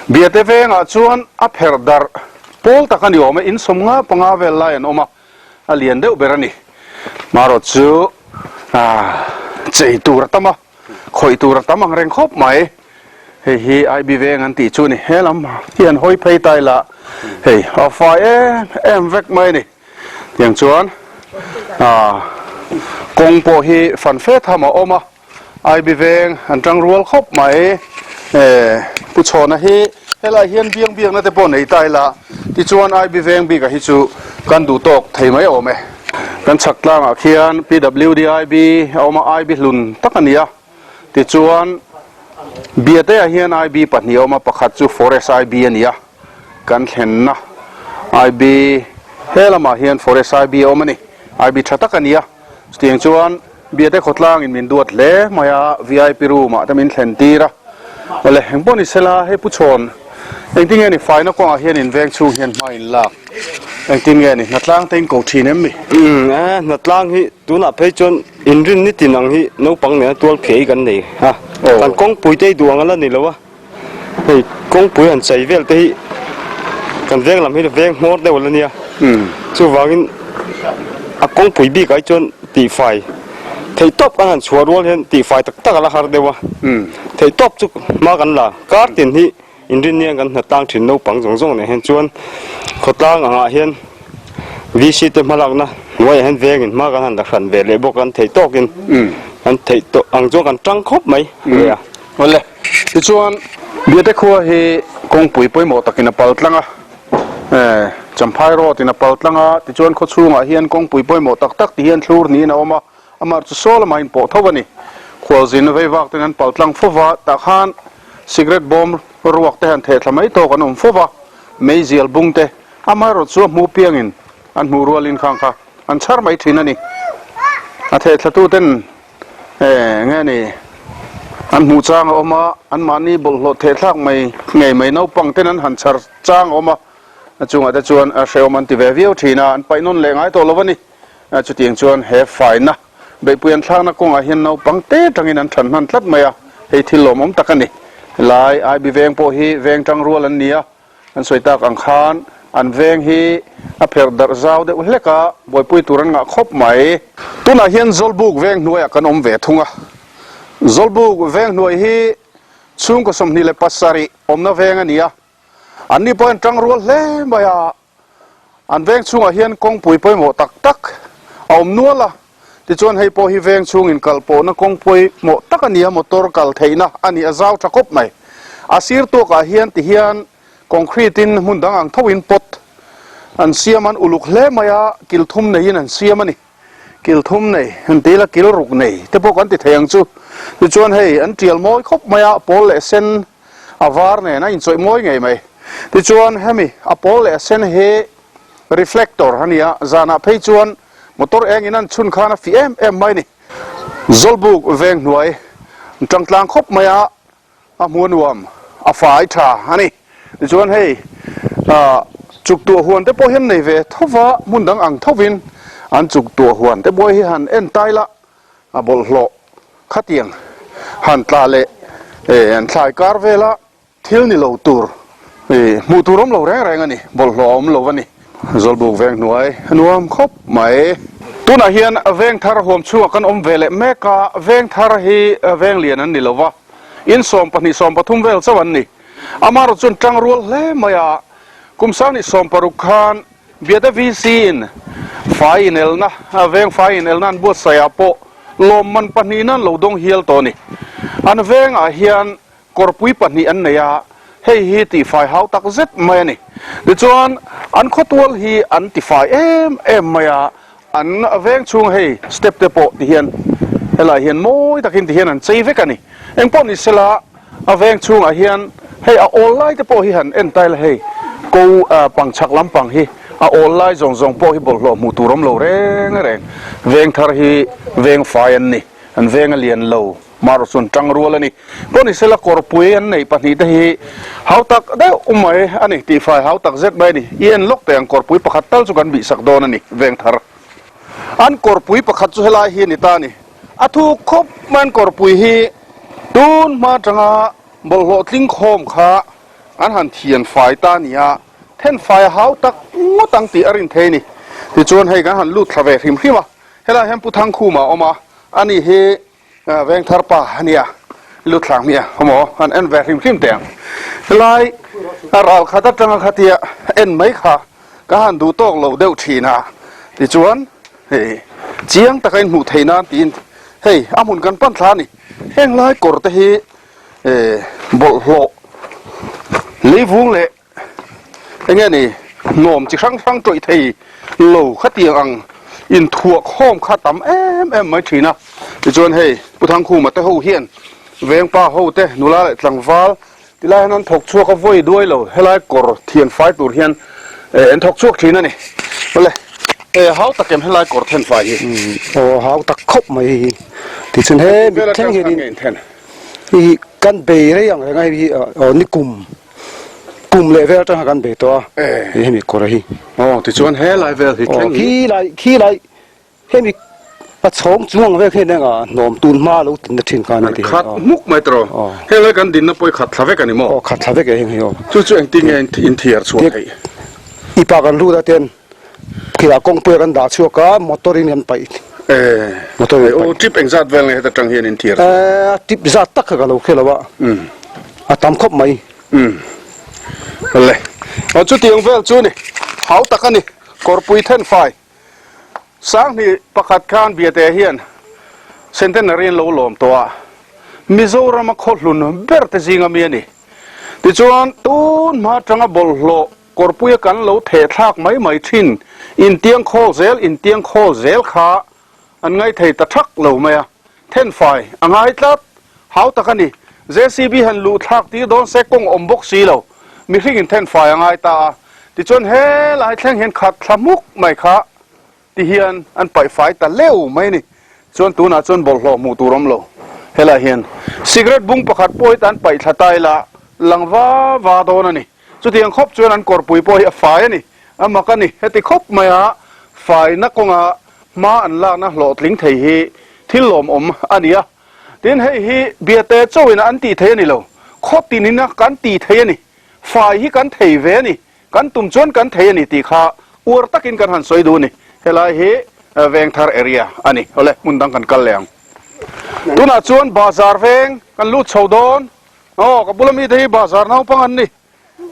Speaker 1: Biate Vengah chuan a pherh darh pawl tak a ni awm e, in 55 vel lai an awm a, a lian deuh ber a ni. Marawt chu chei tur a tam a. Khawih tur a tam ang reng khawp mai. Hei hi IB veng an tih chu a ni. He lam hi an hawi phei ta ila hei a fai em em vek mai a ni. Tiang chuan ah kawng pawh hi fan fe tham a awm a. IB veng an tang rual khawp mai. Eh Pu Chhawna hi helai hian biang biakna te pawh nei ta ila tichuan IB veng bikah hi chu kan duh tawk thei mai awm e. Kan chhak tlangah khian PWD IB a awm a, IB hlun tak a ni a. Tichuan, Biate-ah hian IB pahnih a awm a, pakhat chu Forest IB a ni a. Kan thlenna IB he lamah hian Forest IB a awm a ni. IB tha tak a ni a. Chutiang chuan Biate khawtlangin min duat hle mai a, VIP room ah te min thlen tir a. Awle, engpawh ni sela, hei Pu Chhawn, engtin nge ni faina kawngah hian in veng chhung hian hma in lak? Engtin nge ni, hnatlang te in ko thin em mi?
Speaker 5: Umm, e, hnatlang hi tunah phei chuan inrin ni tin ang hi naupang nena tual phiah hi kan nei a. Kan kawngpui te hi duh ang a la ni lo a. Hei kawngpui han chei vel te hi kan veng lam hi veng hmawr deuh la nia chuvangin a kawngpui bik ah hi chuan tihfai theih tawp kan han chhuah rual hian tihfai tak tak a la har deuh a theih tawp chu hma kan la kar tin hi inrinniang kan hnatlang thin naupang zawng zawng nen hian chuan khawtlang angah hian VC te hmalakna hnuaiah hian vengin hma kan han la hran ve leh bawk a an theih tawkin an theih tawh ang chuan kan tang khawp mai a.
Speaker 1: Awle, tichuan Biate khua hi kawngpui pawimawh takin a pal tlang a, Champhai Road in a pal tlang a, tichuan khaw chhungah hian kawngpui pawimawh tak tak ti hian thlur niin a awm a, amah chu saw lamah inpawh tho a ni. Khualzin vei vak ten an pal tlang fo va, tah khan cigarette bawm ruak te han theh thla mai tawk an awm fo va, meizial bung te amaherawh chu a hmuh piangin an hmuh rualin khang kha an chhar mai thin a ni. A theh thla tu ten Nge ni, an hmuh chang a awm a, anmahni bawlhhlawh thehthlak mai ngei mai naupang ten an han chhar chang a awm a, a chungah te chuan a hrehawm an ti ve viau thin a, an paih nawn leh ngai tawh lo a ni. Chutiang chuan he faina beihpui an thlakna kawngah hian naupang te tangin an than hman tlat mai a, hei thil lawmawm tak a ni. Helai IB veng pawh hi veng tang rual an ni a, Kan sawi tak ang khan An veng hi a pherh darh zau deuh hlek a, buaipui tur an ngah khawp mai. Tunah hian Zawlbuk veng hnuaiah kan awm ve thung a. Zawlbuk veng hnuai hi chhungkaw 27 awmna veng a ni a. Anni pawh an tang rual hle mai a. An veng chhungah hian kawngpui pawimawh tak tak a awm nual a. Tichuan hei pawh hi veng chhungin kal pawhna kawng pawimawh tak a ni a, motor kal theihna a ni a zau tha khawp mai. A sir tuakah hian tihian Concrete in hmun dang ang tho in pot an siam an uluk hle mai a, kil thum nei in an siam a ni. Kil thum nei, an ti ila kil ruk nei te pawh kan ti thei ang chu. Tichuan hei an tial mawi khawp mai a, pawl leh sen a var nen a inchawih mawi ngei mai. Tichuan hemi a pawl leh a sen hi reflector a ni a, zanah phei chuan motor eng in an chhun khan a fih em em mai a ni. Zawlbuk veng hnuai an tangtlang khawp mai a, A hmuh nuam a fai tha a ni. Tichuan hei ah chuk tuah huan te pawh hian nei ve tho va, hmun dang ang thovin an chuk tuah huan te pawh hi han en tai la, a bawlhhlawh khatiang han tla leh eh an thlai kar vela thil ni lo tur eh hmuh tur awm lo reng reng a ni, bawlhhlawh a awm lo a ni. Zawlbuk veng hnuai a nuam khawp mai. Tunah hian veng thar huam chhungah kan awm ve leh mek a, veng thar hi veng lian an ni lo va, in 12 13 vel chauh an ni. Amaherawh chuan tang rual hle mai a, kum 2016 khan Biate VC in fai inelna, veng fai inelna an buatsaih ah pawh lawmman pahnihna an lo dawng hial tawh a ni. An vengah hian Kawrpui pahnih an nei a, hei hi tihfai hau tak zet mai a ni. Tichuan, an khawtual hi an tifai em em mai a, an veng chhung hei step te pawh tihian helai hian mawi takin tihian an chei vek a ni. Engpawh ni sela, a veng chhungah hian hei a awl lai te pawh hi han en ta ila hei ko pang chhak lampang hi a awl lai zawng zawng pawh hi bawlhhlawh hmuh tur awm lo reng reng. Veng thar hi veng fai an ni, an veng a lian lo. Marawh chuan tang rual a ni. Pawh ni sela kawrpui an neih pahnih te hi hau tak deuh mai a ni, tihfai hau tak zet mai a ni. I en lawk teh ang kawrpui pakhat tal chu kan bihsak dawn a ni, veng thar. An kawrpui pakhat chu helai hi a ni ta a ni. A thuk khawp mai an kawrpui hi tun hma atanga bawlhhlawh tling khawm kha an han thian fai ta a ni a, then fai a hau tak ngawt ang tih a rin thei a ni. Tichuan hei kan han lut thla ve hrim hrim a, helai hian Pu Thangkhuma a awm a, ani hi Vengthar pa a nia, Luthlang nia awmaw han en ve hrim hrim teh ang. Helai ral khat atanga khatia en mai kha ka han duh tawk lo deuh thin a, tichuan hei chiang taka inhmuh theih nan tiin hei a hmun kan pan thla a ni. Heng lai kawr te hi bawlhhlawh leivung leh Enge ni hnawm chi hrang hrang tawih thei lo khatiang ang inthuah khawm kha tam em em mai thin a. Tichuan hei Pu Thangkhuma te ho hian vengpa ho te nula leh tlangval tilai hian an thawk chhuak a vawi duai lo helai kawr thian fai tur hian an thawk chhuak thin a ni. Awle hau tak em helai kawr then fai hi?
Speaker 3: Aw hau tak khawp mai hei hi. Tichuan he mithleng hianin hei hi kan bei rei ang reng a hei hi aw nikum Kum leh vel atanga kan bei tawh a, hei hemi kawr hi.
Speaker 1: Aw, tichuan he lai vel hi thleng hi.
Speaker 3: Khi lai, khi lai, hemi a chhawng chung ang vel hian eng a hnawm tun hma lo tinna thin kha a ni tih.
Speaker 1: Khat hmuk mai tawh. Heng lai kan dinna pawh i khat thla vek a ni maw?
Speaker 3: Aw, khat thla vek e heng hi aw.
Speaker 1: Chu chu engtin nge inthiar chhuah theih?
Speaker 3: Ipa kan lut a ten Khilah kawngpuia kan dah chhuak a, motor in kan paih.
Speaker 1: Motor in paih. Trip engzat vel nge heta tang hian in thiar?
Speaker 3: A trip zat tak kha ka lo hre lo a, a tam khawp mai.
Speaker 1: Le, chutiang vel chu ni, hau tak a ni, kawrpui thenfai Sanghnih pakhat khan Biate hian Centenary an lo lawm tawh a, Mizorama khawhlun ber te zinga mi a ni. Tichuan, tun hma atanga bawlhhlawh Kawrpuia kan lo theh thlak mai mai thin, intiang khawl zel intiang khawl zel kha an ngaithei ta thak lo mai a, thenfai a ngai tlat, hau tak a ni. JCB han luh thlak tir dawn se kawng awm bawk si lo, mihring in thenfai a ngai ta a, tichuan helai thleng hian khat thla hmuk mai kha Ti hian an paih fai ta leu mai a ni. Chuan tunah chuan bawlhhlawh hmuh tur awm lo. Helai hian cigarette bung pakhat pawh hi tan paih thla ta ila lang va va dawn a ni. Chutiang khawp chuan an kawrpui pawh hi a fai a ni. A mak a ni. Heti khawp maia faina kawnga hma an lakna hlawhtling thei hi thil lawmawm a ni a. Tin hei hi biate chauhin an tih thei a ni lo. Khaw tinina kan tih thei a ni. Fai hi kan thei ve a ni. Kan tum chuan kan thei a ni tih kha uar takin kan han sawi duh a ni. Helai hi Vengthar area a ni. Awle, hmun dang kan kal leh ang. Tunah chuan bazar veng kan lut chho dawn. Aw, ka bula mite hi bazar naupang an ni.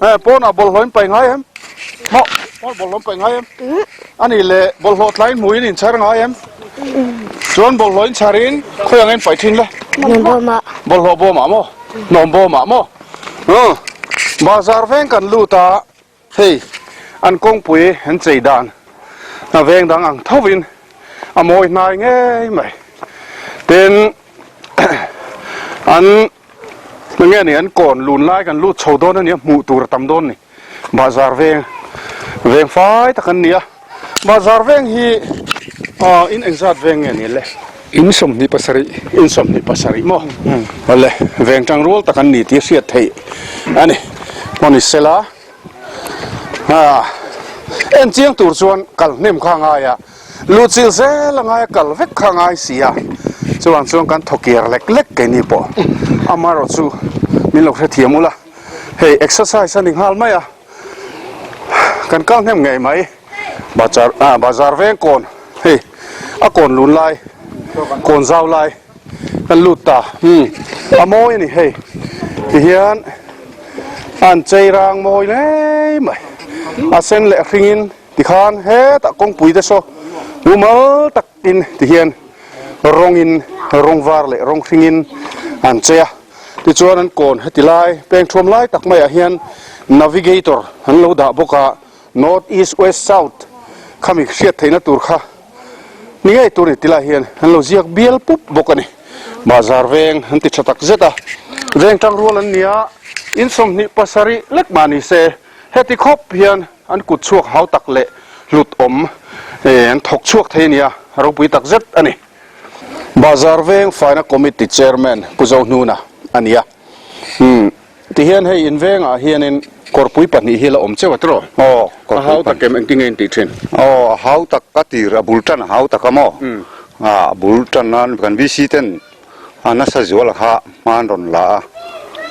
Speaker 1: Eh, pawnah bawlhhlawh in paih ngai em? Maw, pawn bawlhhlawh in paih ngai em? A nih leh bawlhhlawh tlai in hmuin in chhar ngai em? Chuan bawlhhlawh in chhar in khawi ang in paih thin le?
Speaker 6: Hnawm bawmah.
Speaker 1: Bawlhhlawh bawmah maw? Hnawm bawmah maw? Aw, bazar veng kan lut a, hei an kawngpui an chei dan a veng dang ang thovin a mawi hnai ngei mai. Tin, an Enge ni an kawn lun lai kan lut chho dawn a nia hmuh tur a tam dawn ni. Bazar veng veng fai tak an ni a. Bazar veng hi ah in engzat veng nge ni le?
Speaker 2: In 27.
Speaker 1: In 27 maw? Awle veng tang rual tak an ni tih a hriat theih a ni. Maw ni sela ah en chiang tur chuan kal hnem kha a ngai a. Luhchilh zel a ngai a kal vek kha a ngai si a, chuvang chuan kan thaw kiar lek lek keini pawh amaherawh chu min lo hrethiam ula, hei exercise a ni nghal mai a, kan kal hnem ngei mai, bazar ah bazar veng kawn hei a kawn lun lai kawn zau lai kan lut ta umm a mawi a ni hei tihian an chei rang mawi hle mai a sen leh a hringin. Tikhan hetah kawngpui te saw mumal takin tihian rawngin rawng var leh rawng hringin an chei a, tichuan an kawn heti lai peng thuam lai tak maiah hian navigator an lo dah bawk a, north east west south khami hriat theihna tur kha ni ngei tur ni tilai hian an lo ziak bial pup bawk a ni. Bazar veng an ti tha tak zet a, veng tangrual an ni a, in 27 lek mah ni se heti khawp hian An kut chhuak hau tak leh hlut awm an thawk chhuak thei a nia, a ropui tak zet a ni. Bazar Veng Faina Committee Chairman Pu Zohnuna a ni a. Umm, tihian hei in vengah hianin kawrpui pahnih hi la awm cheu a tiraw?
Speaker 7: Aw,
Speaker 1: A hau tak em engtin nge in tih thin?
Speaker 7: Aw, a hau tak a tir, a bul tan a hau tak a maw? A bul tan nan kan VC ten A nasa zual kha hma an rawn la a,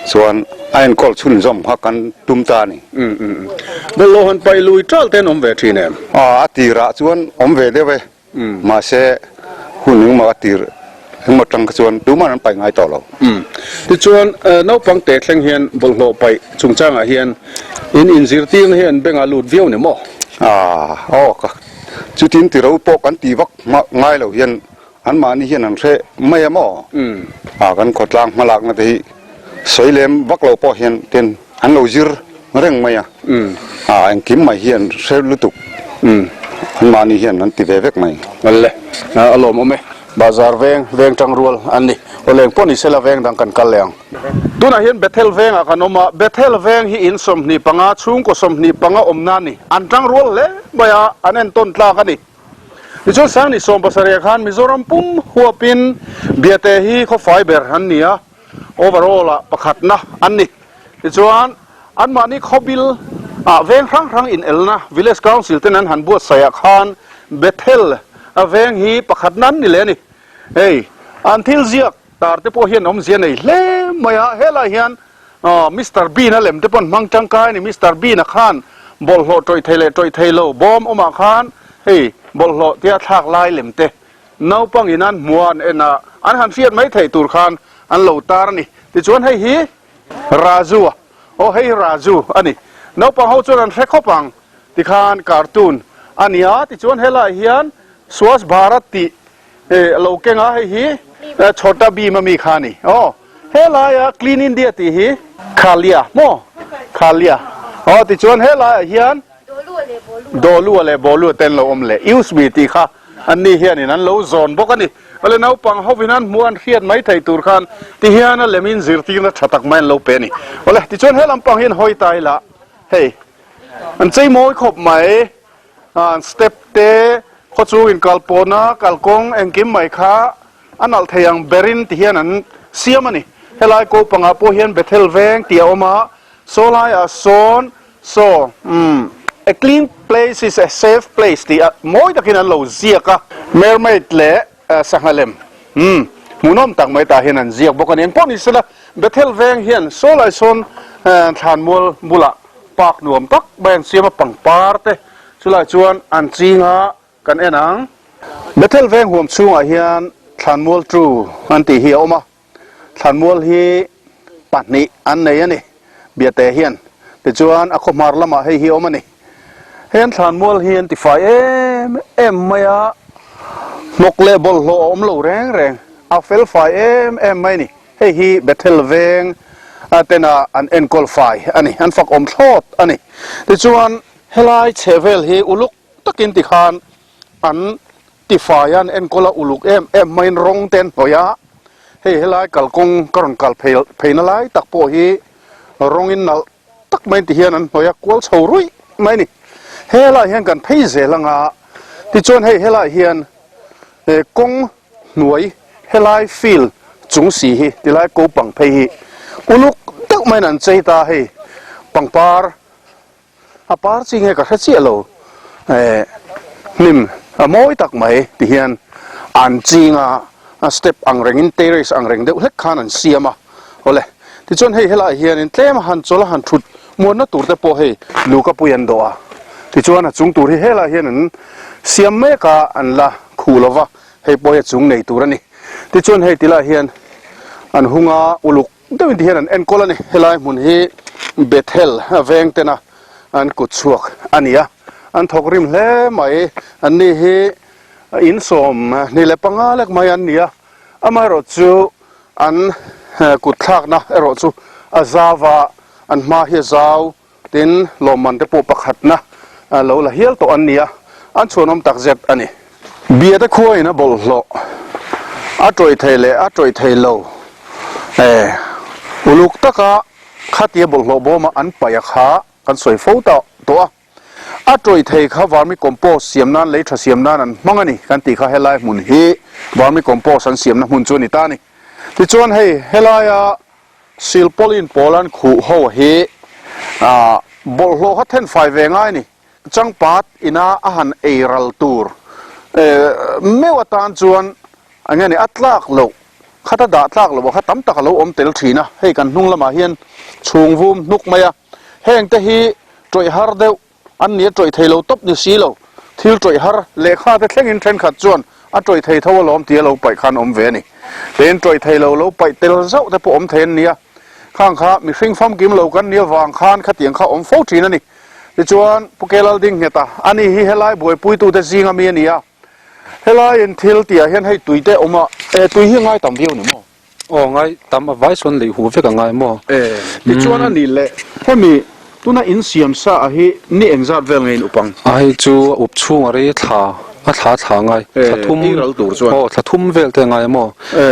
Speaker 7: chuan a enkawl chhunzawm kha kan tum ta a ni.
Speaker 1: Bawlhhlawh han paih lui ṭal te an awm ve ṭhin em?
Speaker 7: A tirah chuan awm ve deuh e, mahse hun engmah a tir engmaw ṭang kha chuan tumah an paih ngai tawh lo.
Speaker 1: Tichuan naupang te thleng hian bawlhhlawh paih chungchangah hian in inzirtirna hi an bengah lut viau ni maw?
Speaker 7: Aw, chutin tiro pawh kan ti vak ngai lo hian An mahni hian an hre mai a maw? A kan khawtlang hmalakna te hi sawi lem vak lo pawh hian ten an lo zir reng mai a. A engkim mai hi an hre lutuk. An mahni hian an ti ve vek mai.
Speaker 1: Awle, a lawmawm e. Bazar veng, veng tang rual an ni. Awleng pawh ni sela veng dang kan kal leh ang. Tunah hian Bethel vengah kan awm a, Bethel veng hi in 25, chhungkaw 25 awmna a ni. An tang rual hle mai a, an entawn tlak a ni. Tichuan Sangni 70 khan Mizoram pum huapin Biate hi khawfai ber an ni a, overall ah pakhatna an ni. Tichuan anmahni khawbil ah veng hrang hrang inelna Village Council ten an han buatsaih ah khan Bethel a veng hi pakhatna an ni leh a ni. Hei an thil ziak tar te pawh hian awmzia nei hle mai a, helai hian Aw, Mister Bean a lem te pawn hmang tangkai a ni. Mister Bean a khan bawlhhlawh tawih thei leh tawih thei lo bawm awmah khan hei bawlhhlawh tia thlak lai lem te naupang in an hmu a an en a, an han hriat mai theih tur khan an lo tar a ni. Tichuan hei hi Raju a, aw hei hi Raju a ni. Naupang ho chuan an hre khawp ang tikhan cartoon a ni a, tichuan helaiah hian Swachh Bharat tih Hei a lo keng a, hei hi Chhota Bhim a mi kha a ni. Aw, helaia Clean India tih hi Khalia maw? Khalia. Aw, tichuan helaiah hian Dolua leh Bolua te an lo awm leh. Usb tih kha an ni hianin an lo zawn bawk a ni. Awle naupang hovin an hmuh an hriat mai theih tur khan tihian a lemin zirtirna tha tak mai an lo pe a ni. Awle, tichuan he lampang hian hawi ta ila hei an chei mawi khawp mai. An step te, khawchhung inkal pawhna kalkawng engkim mai kha a nalh thei ang berin ti hian an siam a ni. Helai ko pangah pawh hian Bethel veng tih a awm a, saw laiah sawn saw umm a clean place is a safe place tih a mawi takin an lo ziak a, mermaid leh sangha lem umm hmuhnawm tak mai tah hian an ziak bawk a ni. Engpawh ni sela Bethel veng hian saw lai sawn thlanmual bulah. park nuam tak mai an siam a, pangpar te chulai chuan an ching a kan en ang. Bethel veng huam chhungah hian Thlanmual Tu an tih hi a awm a, Thlanmual hi pahnih an nei a ni, Biate hian. Tichuan a khawhmar lamah hei hi a awm a ni. Hei an thlanmual hi an tifai em em mai a, hnawk leh bawlhhlawh a awm lo reng reng, a felfai em em mai a ni. Hei hi Bethel veng tena an enkawl fai a ni, an fak awm thlawt a ni. Tichuan helai chhehvel hi uluk takin tikhan an tifai a, an enkawl a uluk em em maiin rawng te an hnawih a, hei helai kalkawng ka rawn kal phei pheina lai tak pawh hi rawngin nalh tak mai ti hian an hnawih a, kual chho ruih mai a ni. Helai hian kan phei zel anga tichuan hei helai hian kawng hnuai helai field chung si hi tilai ko pang phei hi uluk deuh maiin an chei ta hei pangpar a par chi nge ka hre chiah lo eh hnim a mawi tak mai ti hian an ching a a step ang rengin terrace ang reng deuh hlek khan an siam a awle tichuan hei helaiah hianin tlem a han chawl a han thut muanna tur te pawh hei luka pui an dawh a tichuan a chung tur hi helaiah hian an siam mek a an la khuh lova hei pawh hi a chung nei tur a ni tichuan hei tilaiah hian an hung a uluk deuhin ti hian an enkawl a ni helai hmun hi Bethel veng tena an kut chhuak a ni a an thawk rim hle mai an ni hi insawm ni leh panga lek mai an ni a amaherawh chu an kut thlakna erawh chu a zau a an hma hi a zau Tin, lawmman te pawh pakhatna lo la hial tawh an ni a, an chhuanawm tak zet a ni. Biate khuain a bawlhhlawh a tawih thei leh a tawih thei lo e, uluk taka khatia bawlhhlawh bawma an paih a kha kan sawi fo ta tawh a. A tawih thei kha vermicompost siam nan lei tha siam nan an hmang a ni kan tih kha helai hmun hi vermicompost an siamna hmun chu a ni ta a ni. Tichuan hei helaia Silpaulin pawl an khuh ho hi bawlhhlawh kha then fai ve ngai a ni. Changpat ina a han ei ral tur meuh atan chuan eng nge ni a tlak loh khata dah tlak loh kha tam tak a lo awm tel thin a, hei kan hnung lamah hian chhung vum hnuk mai a, heng te hi tawih har deuh An ni a tawih thei lo tawp ni si lo, thil tawih har lehkha te thlengin thenkhat chuan a tawih thei tho alawm tia lo paih khan awm ve a ni. Tein tawih thei lo lo paih tel zauh te pawh awm thei an nia. Khang kha mihring famkim lo kan nia vang khan khatiang kha awm fo thin a ni. Tichuan Pu Kelaldingheta, ani hi helai buaipuitute zinga mi a ni a. Helaiin thil tihah hian hei tui te awm a, e tui hi ngai tam viau ni maw?
Speaker 2: Aw ngai tam a vai sawn lei huh vek a ngai maw?
Speaker 1: E, tichuan a nih leh hemi tuna in siam sa a hi ni engzat vel nge in up ang?
Speaker 2: A hei chu a up chhung a rei thla a thla thla ngai thla thum
Speaker 1: E, ei ral tur chuan.
Speaker 2: Aw thla thum vel te a ngai maw?
Speaker 1: E.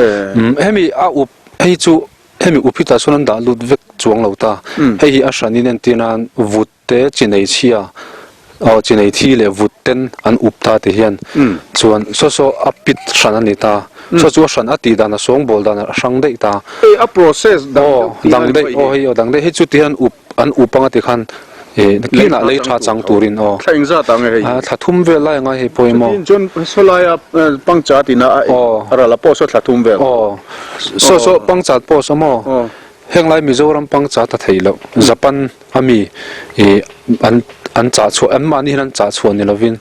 Speaker 2: Hemi a up hei chu hemi up hi tah chuan an dah lut vek chuang lo ta. Hei hi a hran in entir nan vut te chinei chhia aw chinei thi leh vut ten an up ta ti hian chuan saw saw a pit hran a ni ta saw chu a hran a tih dan a sawngbawl dan a hrang daih ta
Speaker 1: Hei a process dang
Speaker 2: aw
Speaker 1: deuh tih
Speaker 2: dang
Speaker 1: a ni
Speaker 2: daih
Speaker 1: mai
Speaker 2: aw
Speaker 1: hi.
Speaker 2: hei aw dang daih hei chu ti hian up an up anga ti khan ih nakinah lei tha chang turin aw
Speaker 1: Thla engzat ah nge hei?
Speaker 2: a thla thum vel lai anga hei pawimawh
Speaker 1: Chutin chuan sawlaia pangchat ina a
Speaker 2: aw
Speaker 1: a ral a pawh saw thla thum vel
Speaker 2: aw saw saw pangchat pawh saw maw
Speaker 1: aw
Speaker 2: heng lai Mizoram pangchat a theih loh Japan A mi ih an an chah chhuah an mahni hian an chah chhuah ni lovin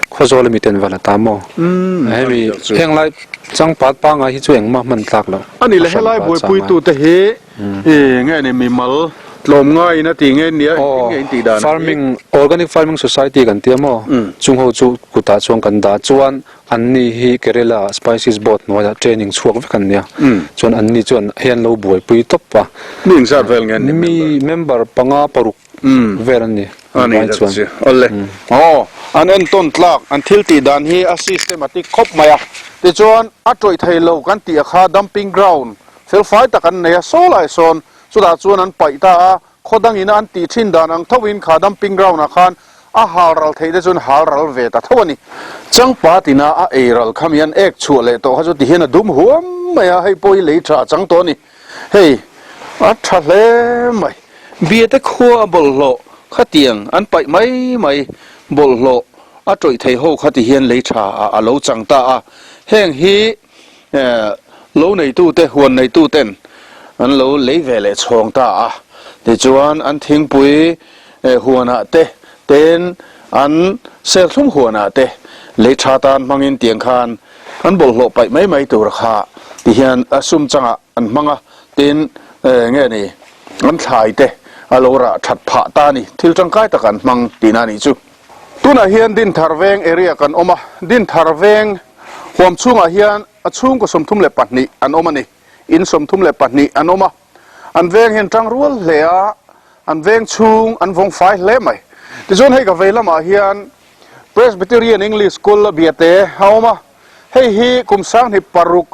Speaker 2: Khawzawl ami ten va la ta maw? Hemi heng lai changpat pangai hi chu engmah hman tlak loh
Speaker 1: A ni le helai buaipuitute hi ih nge ni mimal tlawm ngaiin a ti nge nia engtin nge in tih dan a hi?
Speaker 2: Farming Organic Farming Society kan tia maw? Chung ho chu kutah chuan kan dah chuan An ni hi Kerala Spices Board hnuaiah training chhuak vek an nia. Chuan an ni chuan hei an lo buaipui tawp a.
Speaker 1: Mi engzat vel nge an ni member?
Speaker 2: Mi member panga paruk vel an ni.
Speaker 1: A ni tak chu. Awle. Aw, an entawn tlak, an thil tih dan hi a systematic khawp mai a. Tichuan a tawih thei lo kan tih a kha dumping ground felfai tak an nei a, saw lai sawn chutah chuan an paih ta a, Khaw dangin an tih thin dan ang thoin kha dumping ground ah khan a hal ral theih te chuan hal ral ve ta tho a ni. Changpa tina a ei ral kha mi an ek chhuah leh tawh kha chu tihian a dum huam mai a, hei pawh hi lei tha a chang tawh a ni. Hei a tha hle mai. Biate khua a bawlhhlawh khatiang an paih mai mai bawlhhlawh a tawih thei ho kha tihian lei tha ah a lo chang ta a, heng hi Lo neitute, huan neituten an lo lei ve leh chhawng ta a. Tichuan an thingpui Huanah te ten an serthlum huanah te lei tha tan hmangin tiang khan an bawlhhlawh paih mai mai tur kha ti hian a sum changah an hmang a, tin nge ni an thlai te a lo rah that phah ta a ni, thil tangkai tak an hmang tihna a nih chu. Tunah hian Dinthar Veng area kan awm a, Dinthar Veng huam chhungah hian a chhungkaw 32 an awm a ni, in 32 an awm a. An veng hian tang rual hle a, an veng chhung an vawng fai hle mai. Tichuan hei ka vei lamah hian Presbyterian English School a biate a awm a, hei hi kum 16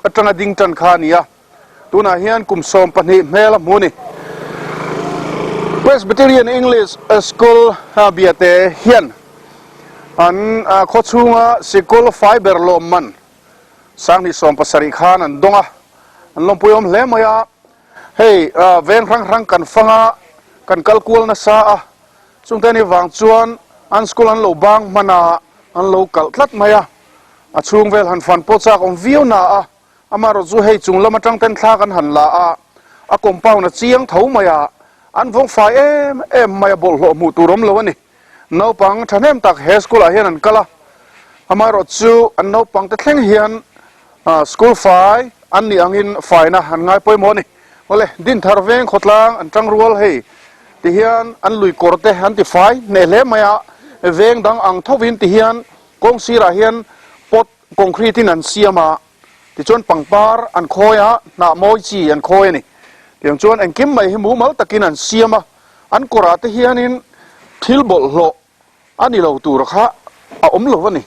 Speaker 1: atanga ding tan kha a ni a, tunah hian kum 12 hmel a hmu a ni. Presbyterian English School a biate hian an khaw chhunga sikul fai ber lawm man 2017 khan an dawng a, an lawmpui awm hle mai a, hei veng hrang hrang kan fang a, kan kal kual nasa a, chungte ni vang chuan an school an lo bang hman a, an lo kalh tlat mai a, a chhung vel han fan pawh chak awm viau na a, amaherawh chu hei chung lam atang ten thla kan han la a, a compound a chiang tho mai a, an vawng fai em em mai a, bawlhhlawh hmuh tur awm lo a ni. Naupang thahnem tak he school ah hian an kal a, amaherawh chu an naupang te thleng hian school fai an nih angin faina an ngai pawimawh a ni. Awle, Dinthar veng khawtlang an tang rual hei ti hian an lui kawr te an ti fai hneh hle mai a, veng dang ang thovin ti hian kawng sirah hian pot concrete in an siam a, tichuan pangpar an khawi a, hnah mawi chi an khawi a ni. Tiang chuan engkim mai hi mumal takin an siam a. An kawrah te hianin thil bawlhhlawh a ni lo tur kha a awm lo a ni.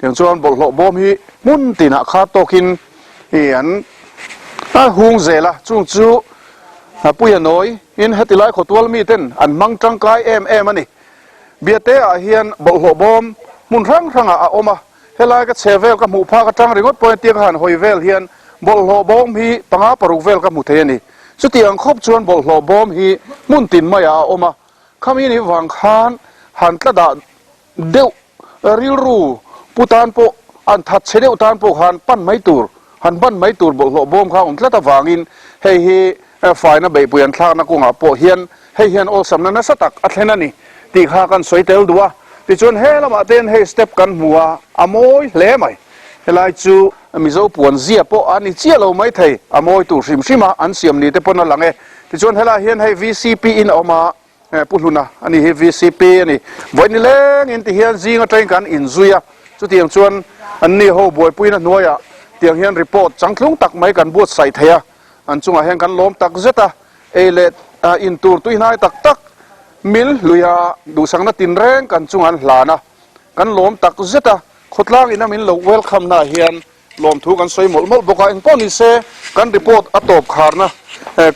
Speaker 1: Tiang chuan bawlhhlawh bawm hi hmun tinah kha tawkin i an a hung zel a, chung chu Puia Nawi in heti lai khawtual mi ten an hmang tangkai em em a ni. Biate ah hian bawlhhlawh bawm hmun hrang hrangah a awm a, helai ka chhe vel ka hmuh phak atang ringawt pawhin tia ka han hawi vel hian bawlhhlawh bawm hi panga paruk vel ka hmu thei a ni. Chutiang khawp chuan bawlhhlawh bawm hi hmun tin maiah a awm a, khami ni vang khan han tla dah deuh rilru pu tan pawh an that chhe deuh tan pawh khan pan mai tur, han ban mai tur bawlhhlawh bawm kha a awm tlat avangin hei hi faina beihpui an thlakna kawngah pawh hian hei hian awlsamna nasa tak a thlen a ni tih kha kan sawi tel duh a. Tichuan he lamah te hian hei step kan hmu a, a mawi hle mai. Helai chu Mizo puan zia pawh a ni chiah lo maithei, a mawi tur hrim hrim a, an siam ni te pawn a lang e. Tichuan helaiah hian hei VCP in a awm a, Pu Hluna a ni hi VCP a ni. Vawi ni lengin ti hian zing atangin kan inzui a, chutiang chuan an ni ho buaipuina hnuaiah tiang hian report changtlung tak mai kan buatsaih thei a, an chungah hian kan lawm tak zet a, ei leh in tur tuihnai tak tak mil hluia duhsakna tinreng kan chungah an hlan a, kan lawm tak zet a. Khawtlang ina min lo welcome na hian lawmthu kan sawi mawlh mawlh bawk a, engpawh ni se kan report a tawp kharna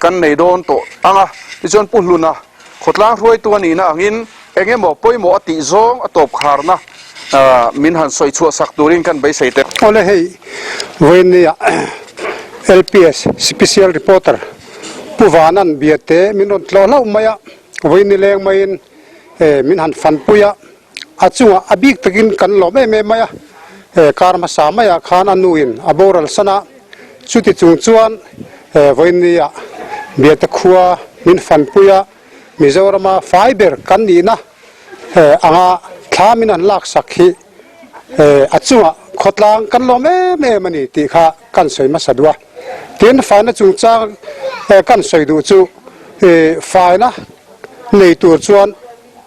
Speaker 1: kan nei dawn tawh ang a, tichuan Pu Hluna khawtlang hruaitu a nihna angin eng emaw pawimawh a tih zawng a tawp kharna min han sawi chhuah sak turin kan beisei tel.
Speaker 6: Awle hei vawinia LPS Special Reporter Pu Vanan Biate min rawn tlawh hlauh mai a, vawiin nileng maiin min han fanpui a. A chungah a bik takin kan lawm em em mai a, he kar hmasa maiah khan a nuin a boral san a, chuti chung chuan he vawinia Biate khua min fanpui a, Mizorama fai ber kan nihna he anga thla min han laksak hi he a chungah khawtlang kan lawm em em a ni tih kha kan sawi hmasa duh a. Tin, faina chungchang kan sawi duh chu faina nei tur chuan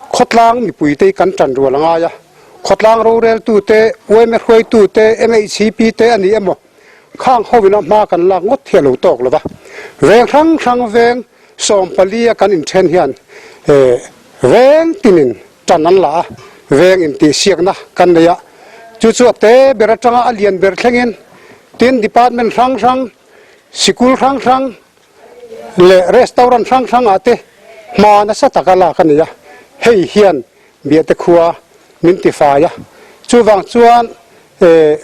Speaker 6: Khawtlang mipuite hi kan tan rual a ngai a, khawtlang roreltute, yma hruaitute, MHCP te a ni emaw, khang hovin a hma kan lak ngawt hi a lo tawk lo va. Veng hrang hrang veng 14 a kan inthen hian veng tinin tan an la a, veng intihsiakna kan nei a, chu chu a te ber atanga a lian ber thlengin tin department hrang hrang, sikul hrang hrang, leh restaurant hrang hrang ah te hma nasa taka lak a ni a, hei hian Biate khua min ti fai a, chuvang chuan eh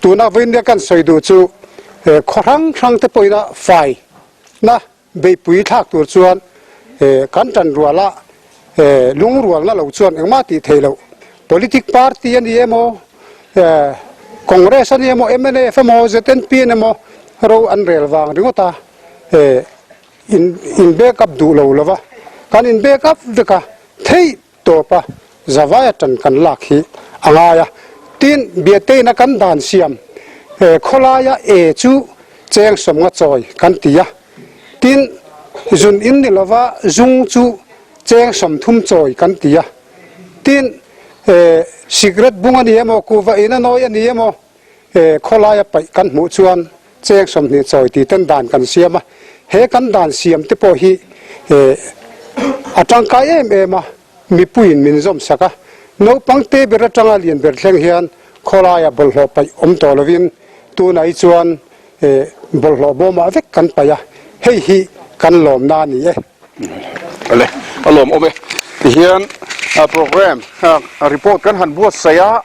Speaker 6: tuna vawiin kan sawi duh chu eh khaw hrang hrang te pawhin a fai na beihpui thlak tur chuan eh kan tan rual a eh lungrualna lo chuan engmah tih theih loh politic party a ni emaw Congress a ni emaw mnf emaw ZNP an emaw ro an rel vang ringawt a in in back up duh lo lova kan in back up vek a. Theih tawpa zavaia tan kan lak hi a ngai a. Tin, Biateina kan dan siam khawlaia e chu cheng sawmnga chawi kan ti a. Tin, zun in ni lova zung chu cheng 30 chawi kan ti a. Tin, sikret bung a ni emaw, kuhva in a nawi a ni emaw, Khawlaia paih kan hmuh chuan cheng 20 chawi tih ten dan kan siam a, he kan dan siam te pawh hi a tangkai em em a, mipuiin min zawm sak a, naupang te ber atanga lian ber thleng hian khawlaia bawlhhlawh paih awm tawh lovin tunah hi chuan bawlhhlawh bawmah vek kan paih a, hei hi kan lawmna a ni e.
Speaker 1: Awle, a lawmawm e. Tihian programme report kan han buatsaih a.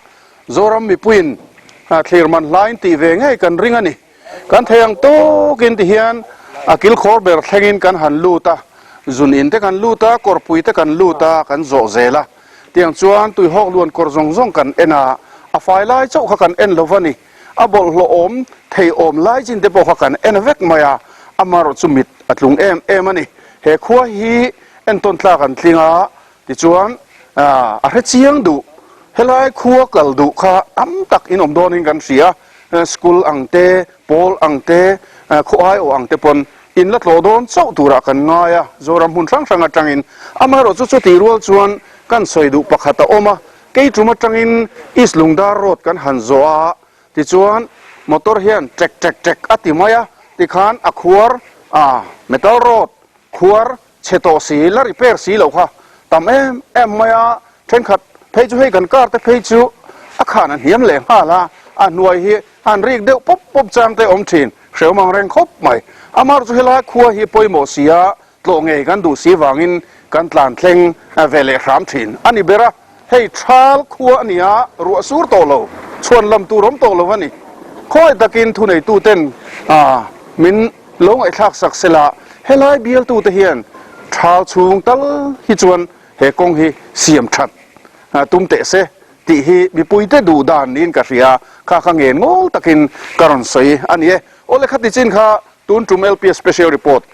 Speaker 1: Zoram mipuiin thlir man hlain tih ve ngei kan ring a ni. Kan thei ang tawkin ti hian a kilkhawr ber thlengin kan han lut a, zun in te kan lut a, kawrpui te kan lut a, kan zawh zel a. Tiang chuan tuihawk luan kawr zawng zawng kan en a, a fai lai chauh kha kan en lo va ni. A bawlhhlawh awm thei awm lai chin te pawh kha kan en vek mai a, amaherawh chu mit a tlung em em a ni. He khua hi entawn tlak an tling a, Tichuan, a hre chiang duh, helai khua kal duh kha tam tak in awm dawnin kan hria, school ang te, pawl ang te, khaw aiawh ang te pawn in la tlawh dawn chauh turah kan ngai a, Zoram hmun hrang hrang atangin. Amaherawhchu chutih rual chuan kan sawi duh pakhat a awm a, kei tum atangin East Lungdar Road kan han zawh a, tichuan motor hian ṭek ṭek ṭek a ti mai a, tikhan a khuar a, metal road khuar Chhe tawh si, la repair si loh kha tam em em mai a, thenkhat phei chu hei kan car te phei chu a khan a hniam leh nghal a, a hnuai hi an rik deuh pawp pawp chang te awm thin, hrehawm ang reng khawp mai. Amar chu helai khua hi pawimawh si a, tlawh ngei kan duh si vangin kan tlan thleng ve leh hram thin a ni ber a. Hei thal khua a ni a, ruah sur tawh lo, chhuan lam tur awm tawh lo a ni. Khawi takin thuneituten min lo ngaihthlak sak sela, helai bialtute hian thal chhung tal hi chuan he kawng hi siam that tum teh se tih hi mipuite duh dan niin ka hria, kha kha ngen ngawl takin ka rawn sawi a ni e. Awle khati chin kha tun tum LPS Special Report.